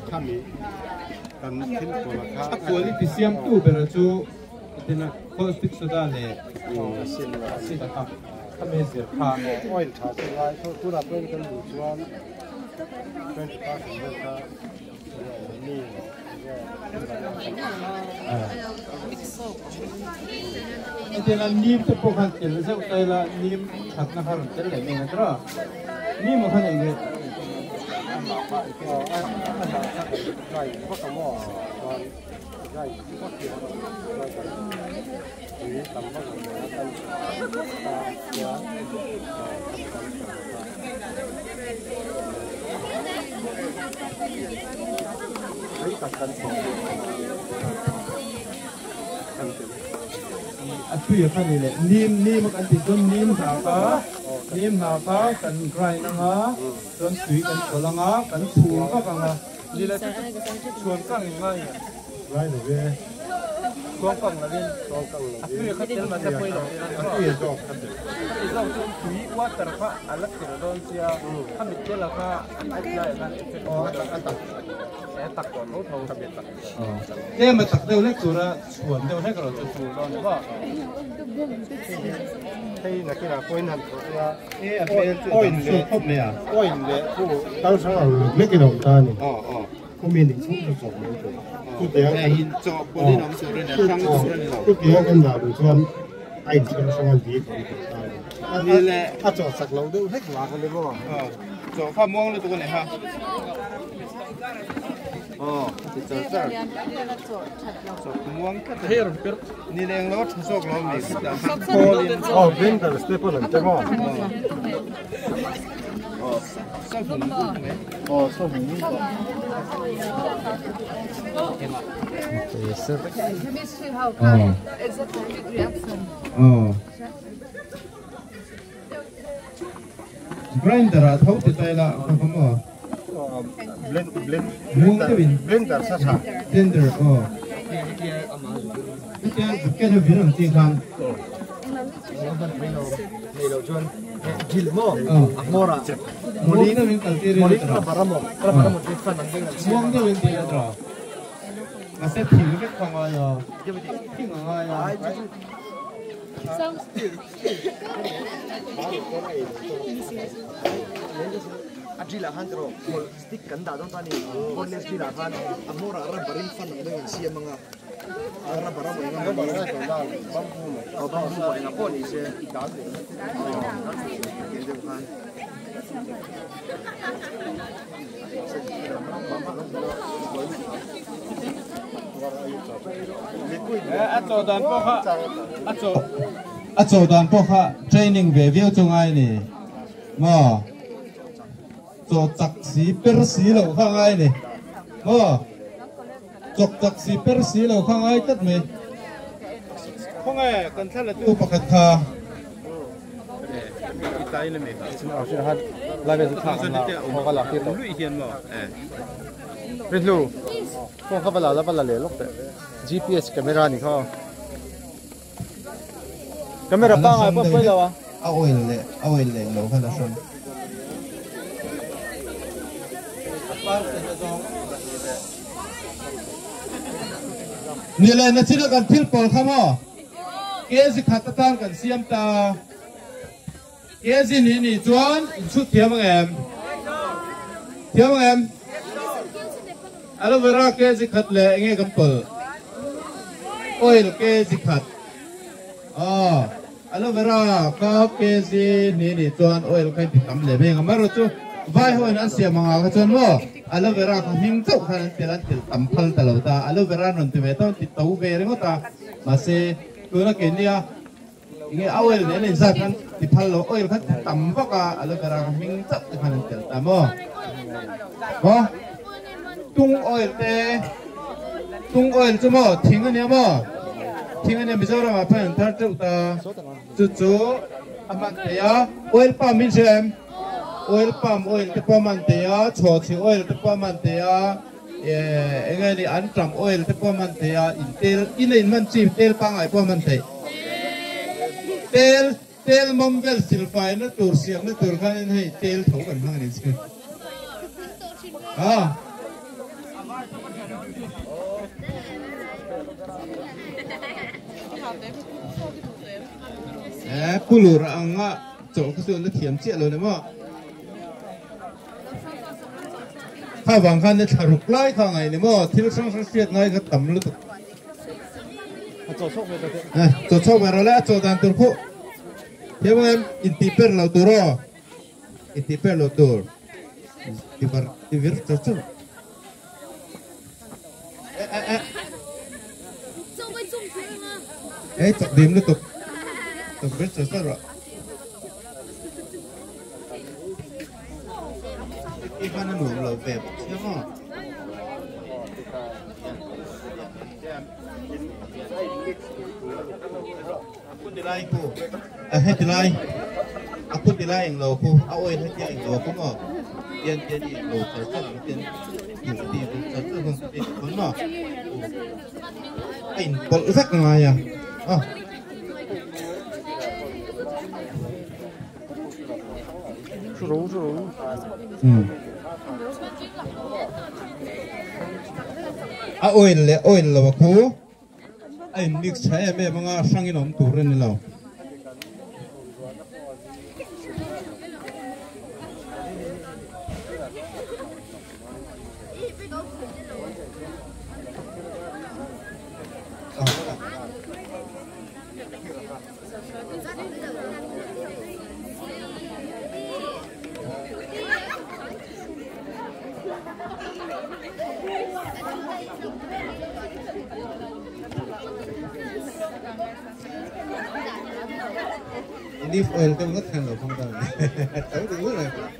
khami kan thil pawlh kha. A quality siamtu ber chu Tina caustic soda leh acid a kha kha me zir kha. Oil tha chu ngai tho tunah pawhin kan duh chuan 20% vel kha mi Tina nim te pawh khan tel zeuh ta ila nim thatna kha rawn tel leh mai ang tiraw nim ah khan eng nge A tui a kha ni leh nim nim a kan tih chuan nim hna kha nim hna kha kan grind anga chuan tui kan pawlh anga kan phur vak anga. Ni le chu chuan kang in ngai nge. Ngai lo ve. Chuang kang lo in. Chuang kang lo A tui a kha tel mahse pawi lo in. A tui a zawk kha tel. A tui zawk chuan tui water kha a la tel dawn sia kha mit tel a kha a tlai a khan effect Aw a tak a tak. A tak tawh tho tho. Kha mit tak. Tlem a tak deuh hlek tura chhuan deuh hlek erawh chu tul dawn ni maw. Hei nakinah pawhin han thawh ila. E a hmel chu a dang sual khawp mai a. Oil leh chu kal hrang ang lek in awm ta a ni. Khawmi nih chhung chu chawp mai tur. Chutiang Hei hi chawp pawlhin awm tur a ni a, hrang tur a ni lo. Chutiang kan dah duh chuan a inṭhen hrang a bik awm tur ta a ni. Ni le. A chawh chak lo deuh hlek vang a ni maw? Chawh kha muang lutuk a ni ha. Aw, ti char char. Chawp muang tlat a ni. Ni leng lo tha zawk lo mi khutah khan call in. Aw, blender step on an te maw? Aw, sa hmung buk mai. Aw, sa hmung buk. Aw. Grinder ah tho ti ta ila ka va maw? Blend blend Muang deuhin. Blender sa tha. Blender aw. Chutia bucket a vir ang chi khan. Nei lo chuan. Drill maw a hmawr ah Muang deuhin kal tir ila tawh. Rubber a maw rubber a maw te fan ang deuhin an siam. Muang deuhin ti ila tawh. Mahse thing vek kha ngai a. Thing a ngai a. A drill ah khan tawh stick kan dah dawn ta ni. Cordless drill ah khan a hmawr ah rubber in fan ang deuhin an siam ang a. Rubber a maw eng a maw ni se. Aw bamboo pawh eng a pawh ni se. Aw tiang deuh khan. A chaw dan pawh kha a chaw a chaw dan pawh kha training ve viau chu ngai ni maw. Chaw chak si per si loh kha ngai ni maw. Chawk chak si per si lo kha ngai tlat mai. Khawnge kan thla la tu pakhat kha. GPS camera ni kha camera pangai pawh pawi lo a. A oil leh a oil leh lo kha la hran. Ni le na china kan thil pawl kha maw kg khat atan kan siam ta kg ni ni chuan in chhut thiam ang em thiam ang em aloe vera kg khat leh enge kan pawl oil kg khat aw Aloe vera ka kg ni nih chuan oil kha in ti tam leh mai ang amaherawh chu vai ho in an siam ang ah kha chuan maw aloe vera kha hming chauh khan an tel an tel tam phal ta lo ta aloe vera an rawn ti ve ta an ti to ve ringawt a mahse tuna kei nia enge a oil nen a inzat khan ti phal lo oil kha ti tam vak a aloe vera kha hming chauh te khan an tel ta maw maw tung oil te Tung oil chu maw thing a nia maw? Thing a nia Mizoram ah pawhin an thar teuh ta. Chu chu a hman thei a. Oil palm min hria em? Oil palm oil te pawh a hman thei a, chhawchhi oil te pawh a hman thei a, eng nge ni anṭam oil te pawh a hman thei a, in tel in a inhman chi tel pangngai pawh a hman thei. Tel tel mawm vel silfaina tur siamna tur khanin hei tel tho kan hmang a ni chu. Ah. Eh, pulur anga chaw kha chu la thiam chiah lo ni maw? Kha vang khan le thlaruk lai kha ngai ni maw? Thil hrang hrang hriat ngai kha tam lutuk. Eh, chaw chhawk ve rawh le, a chaw dan tur khuh. Thiam ang em? Intih per lo tur aw. I ti per lo tur ti var ti vir char char. E e e. Ei chak dim lutuk. Chak vir char char rawh. I hman a nuam lo ve bawk sia maw. A heti lai a khuti lai englo khu a oil hetia englo khu maw tian tian i englo char char ang tian duh ti duh char char ang ti pawn maw a in pawlh vek ngai a a a oil leh oil lo a khu A in mix tha em em anga hrangin awm tur a ni lo. Olive oil te ngawt khan lo hmang ta ni. Tho duh ngawt mai.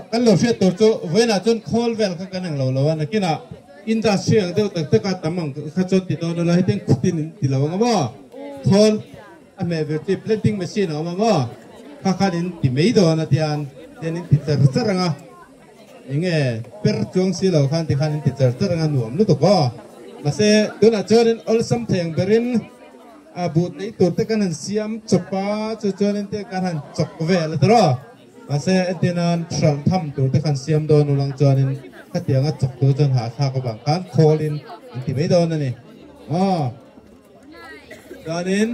Kan lo hriat tur chu vawiinah chuan khawl vel kha kan englo lo a, nakinah industry ang deuh tak tak a tam ang kha chuan ti dawn ula hetiang khutin in ti lo ang a maw? Khawl a hmeh vir chi planting machine a awm a maw? Kha khan in ti mai dawn a tian tian in ti char char ang a, enge per chuang si lo khan tikhan in ti char char ang a nuam lutuk aw. Mahse tunah chuanin awlsam thei ang berin a buh neih tur te kan han siam chawp a, chu chuanin te kan han chawk vel a tiraw. Mahse entir nan hralh tham tur te khan siam dawn ulang chuanin khatianga chawk tur chuan hahthlak avang khan khawlin an ti mai dawn a ni. Aw. Chuanin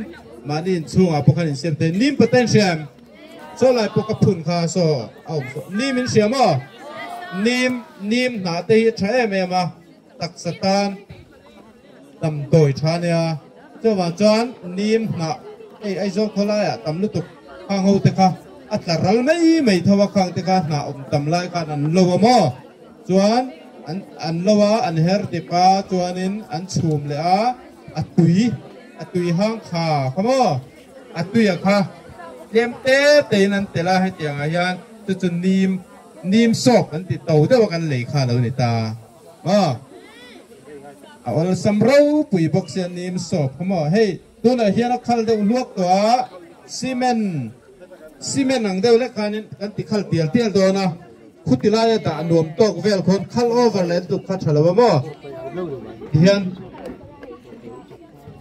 mahni inchhungah pawh khan insiam thei. Nim paten hriam saw lai pawh ka phun kha saw a awm saw. Nim in hriam aw. Nim nim hnah te hi a tha em em a taksa tan damdawi tha a nia. Chuvang chuan nim hnah hei Aizawl khawlaiah tam lutuk khang ho te kha a tla ral mai mai tho a khang te kha hnah awm tam lai khan an lo a maw. Chuan an an lo a, an her dip a, chuanin an chhum leh a, a tui, a tui hang kha kha maw, a tui a kha tlem te tein an telh a, hetiang ah hian chu chu nim, nim sawk an ti to deuh a kan lei kha a lo ni ta maw, a awlsam ropui bawk sia nim sawk kha maw, hei tunah hian a khal deuh hluak tawh a, cement. Cement ang deuh lek khanin kan ti khal tial tial dawn a, khuti laia dah nuam tawk vel khawn khal over leh lutuk kha tha lo a maw? Tihian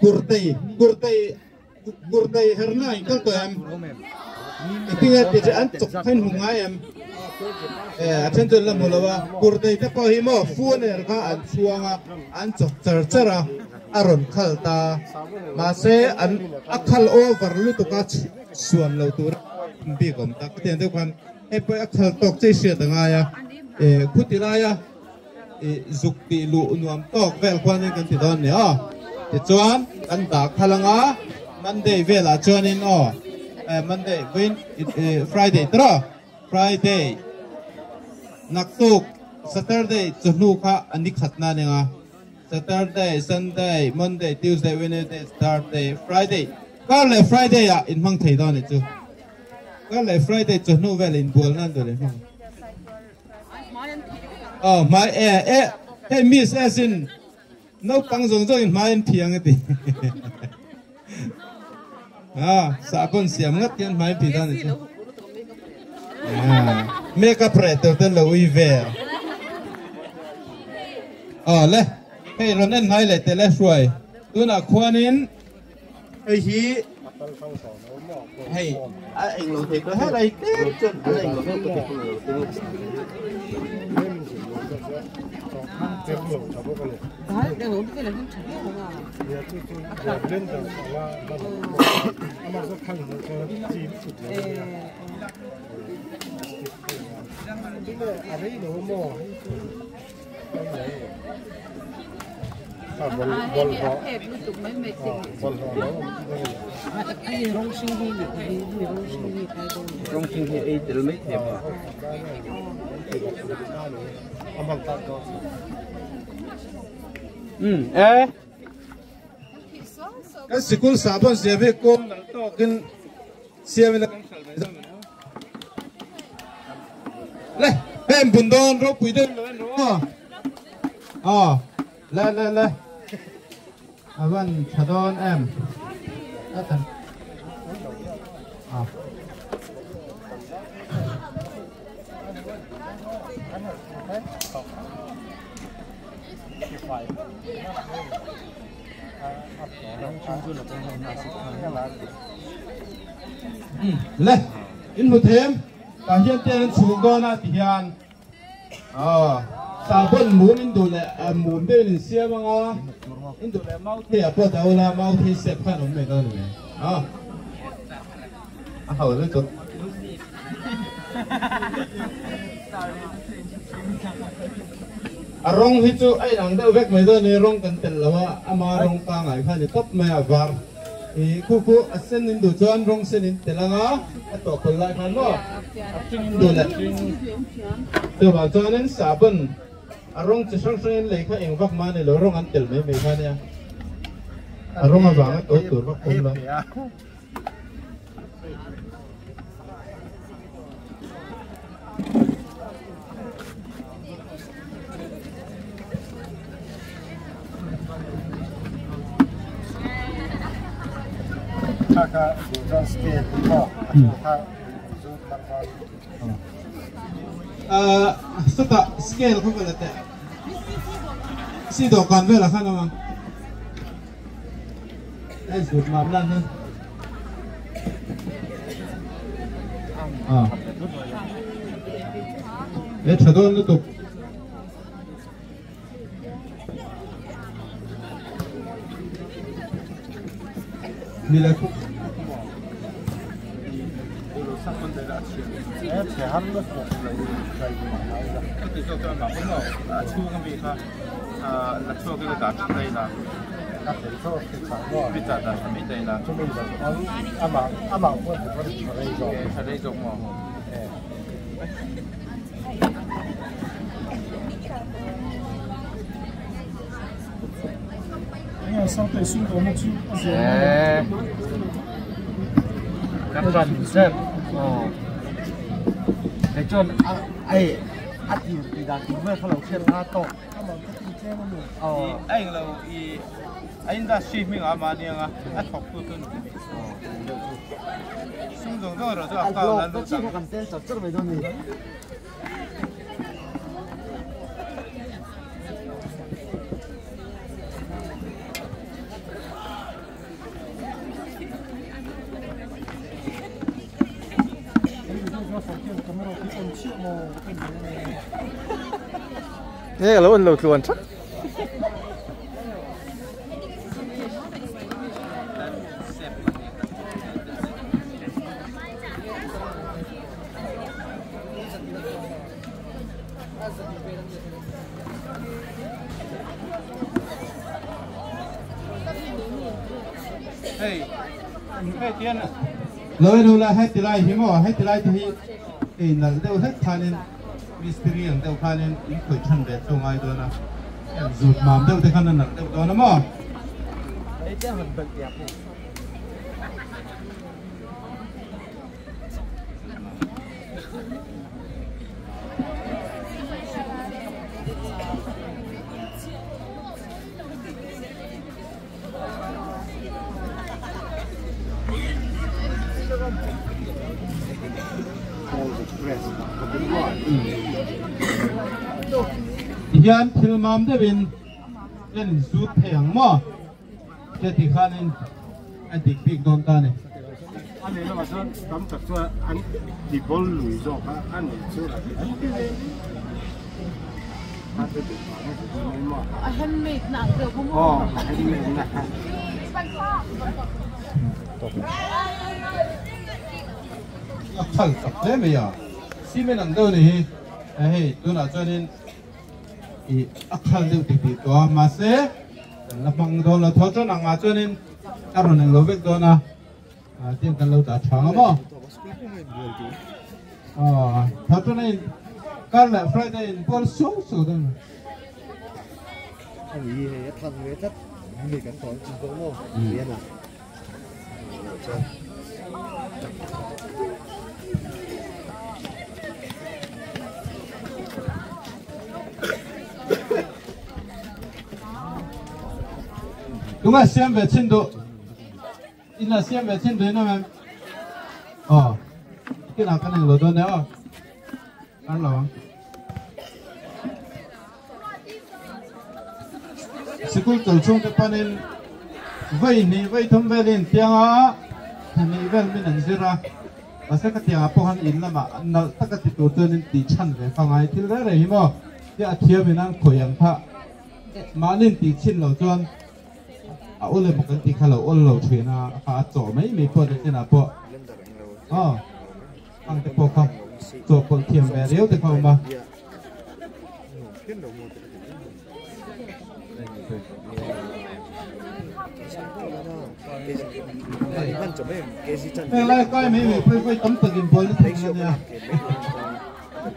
kurtei kurtei kurtei herna in kal tawh em? Engtinge ti che an chawk kha in hmu ngai em? Eh a then chuan la hmu lo a, kurtei te pawh hi maw fuaner kha an chhuang a, an chawk char char a, a rawn khal ta. Mahse an a khal over lutuk a. Suan lo tur a bik awm tak hetiang deuh khan hei pawh a khal tawk chei hriat a ngai a, eh khuti laia ih zuk tih luh nuam tawk vel khuanin kan ti dawn a ni aw. Tichuan kan dah khal anga Monday velah chuanin aw eh Monday vawiin ih Friday tawh Friday naktuk Saturday chawhnu kha a ni khat na ning a. Saturday, Sunday, Monday, Tuesday, Wednesday, Thursday, Friday Kar leh Friday ah in hmang thei dawn anih chu. Kar leh Friday chawhnu vel in bual nan tur in hmang. Oh, hmai e e hei miss as in naupang zawng zawng in hmai an phiang ati. Ah, sahbawn siam ngat hian hmai an phih dawn anih chu. Ah, makeup reh tur ten lo ui vel. Aw le, hei rawn en hnai leh teh le hruai. Tunah khuanin hei hi hei a englo thei tawh helai tlem chuan a la englo deuh ka ti. Kan sikul sahbawn siam hi kawng nalh tawkin siam ila kan hralh mai zawk ang. Le hei an bun dawn ropui deuh lo en rawh aw. Aw le le le a van tha dawn em. A than ah. Le in hmu them tah hian te an chhung dawn a ti hian aw sahbawn mum in duh leh mum deuh in in siam anga in duh leh mau thei ah pawh dah ula mau thei sep khan awm mai dawn a ni aw a ho lutuk. A rawng hi chu a inang deuh vek mai dawn a ni, rawng kan telh lo a, ama rawng pangngai kha a ni tawp mai a, var i khu khu a sen in duh chuan rawng sen in telh ang a, a tawhpawlh lai khan maw a hring in duh leh chuvang chuanin sahbawn a rawng chi hrang hrangin lei kha eng vak mah a ni lo, rawng an telh mai mai kha a nia, a rawng avanga to tur vak awm lo. Sawtah scale kha ka la teh si dawhkan velah khan awm ang. Hei zut mam lan hi. Ah. E tha dawn lutuk. Ni le khuk. A englo i a industry hming ah mahni anga a thawk tu chu sum zawng zawng erawh chu a account ah lut ang. Nge alo an lo tluan thak. Hei hei tian Lo en ula heti lai hi maw heti lai te hi ei nalh deuh hlek khanin mistiri ang deuh khanin in khawih than ve chu ngai dawn a heng zut mam deuh te khan a nalh deuh dawn a maw. Tihian thil mam deuhin kan inzut thei ang maw? Che ti khanin a dik bik dawn ta a ni. A nei lamah chuan tam tak chuan an ti bawl lui zawk a, a nei chu an ti ve A handmade na ang deuh kha maw? Aw, a handmade na. A khal tak hle mai a, cement ang deuh a ni hi, hei tunah chuanin ih a khal deuh tih tih tawh a, mahse kan la hmang dawn lo tho chuan angah chuanin a rawn englo vek dawn a. Tiang kan lo dah tha ang maw? Aw, Saturday kar leh Friday in bual suau suau dawn. Ani hei a thang ve tlat mi kan tawn chin pawh maw lian a. Tunga siam ve chin duh. In a siam ve chin duin awm em? Aw, kinah kan englo dawn e aw. Kar lo ang. Sikul chawlh chhung te panin vawi hnih vawi thum velin tianga thahnih vel min an zir a. Mahse ka tiangah pawh khan in lamah nalh taka ti tur chuan in tih chhan ve kha ngai thil reng reng hi maw? Tia a thiam in an khawih ang kha mahni in tih chhin lo chuan A awl emaw kan tih kha lo awl lo thin a, a kha a chawh mai mai pawh ni chinah pawh aw ang te pawh kha. Chawhpawlh thiam ve riau te kha a awm a. Heng lai kai mai mai pawh hi vawi tam tak inbualna thei ang a nia.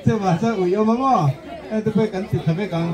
Chuvang chuan ui awm a maw? Heng te pawh hi kan ti tha vek ang.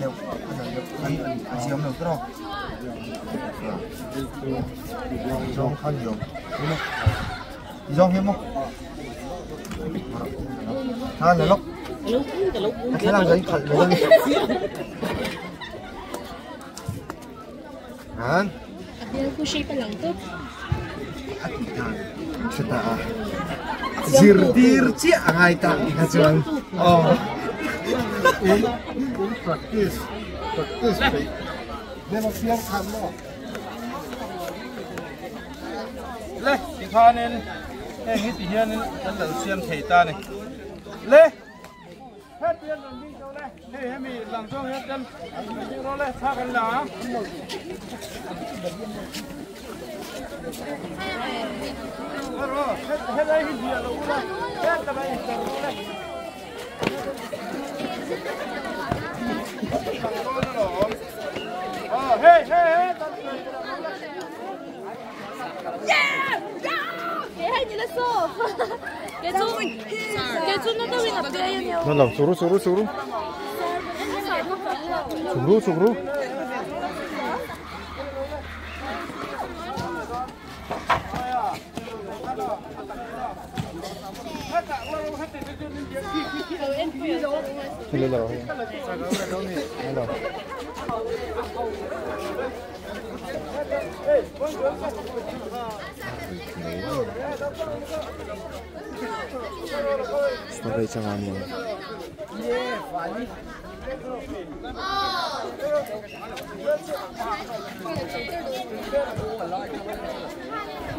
deuh a ziam lo tawk zawng khan zawng zawng hi maw ha la lok a thlalak zan khalh lo ani han a hmel khu shape a lang tawp a tih dan hre ta a zirtir chiah a ngai ta tih kha chuan aw in practice practice peih nem a piang khan maw le tikhanin heng hi ti hianin kan lo siam thei ta ni le hetian rawn ding tawh le hei hemi lang zawng hian kan ding rawh le thla kan la a. Helai hi hliah lo ula hetlai in tar rawh le. Hey hey hey Nó làm suru suru suru suru suru lên rồi lên rồi Story changa ni.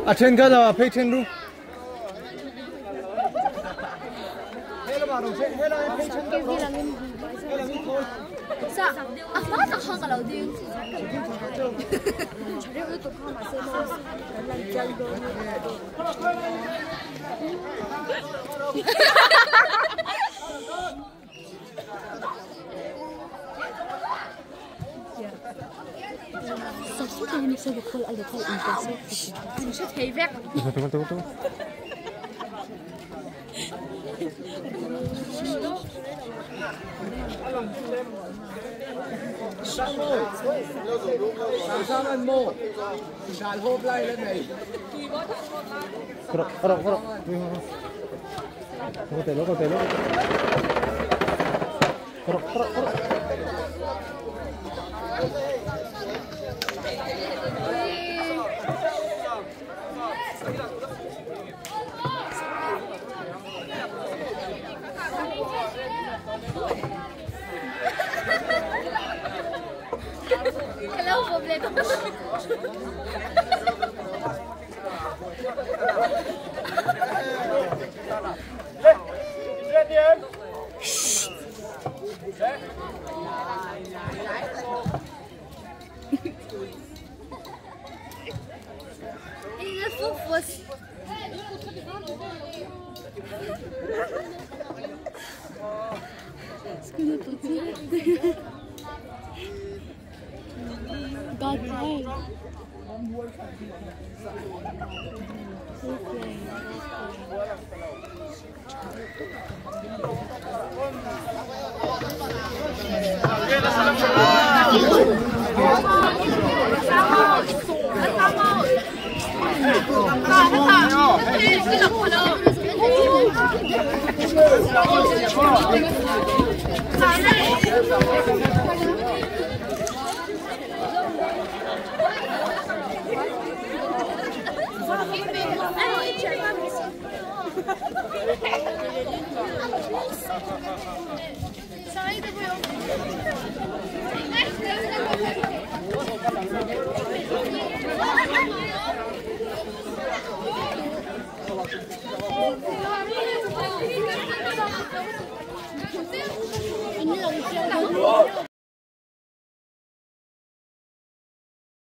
A then ka la phei then ru. Sa, a ma tak ha ka lo ding. Chare u to kha ma se mo. Lan jal do. Tunggu tunggu tunggu. Kro kro kro. Kau telo. Kro kro kro. Hello, problema. God play.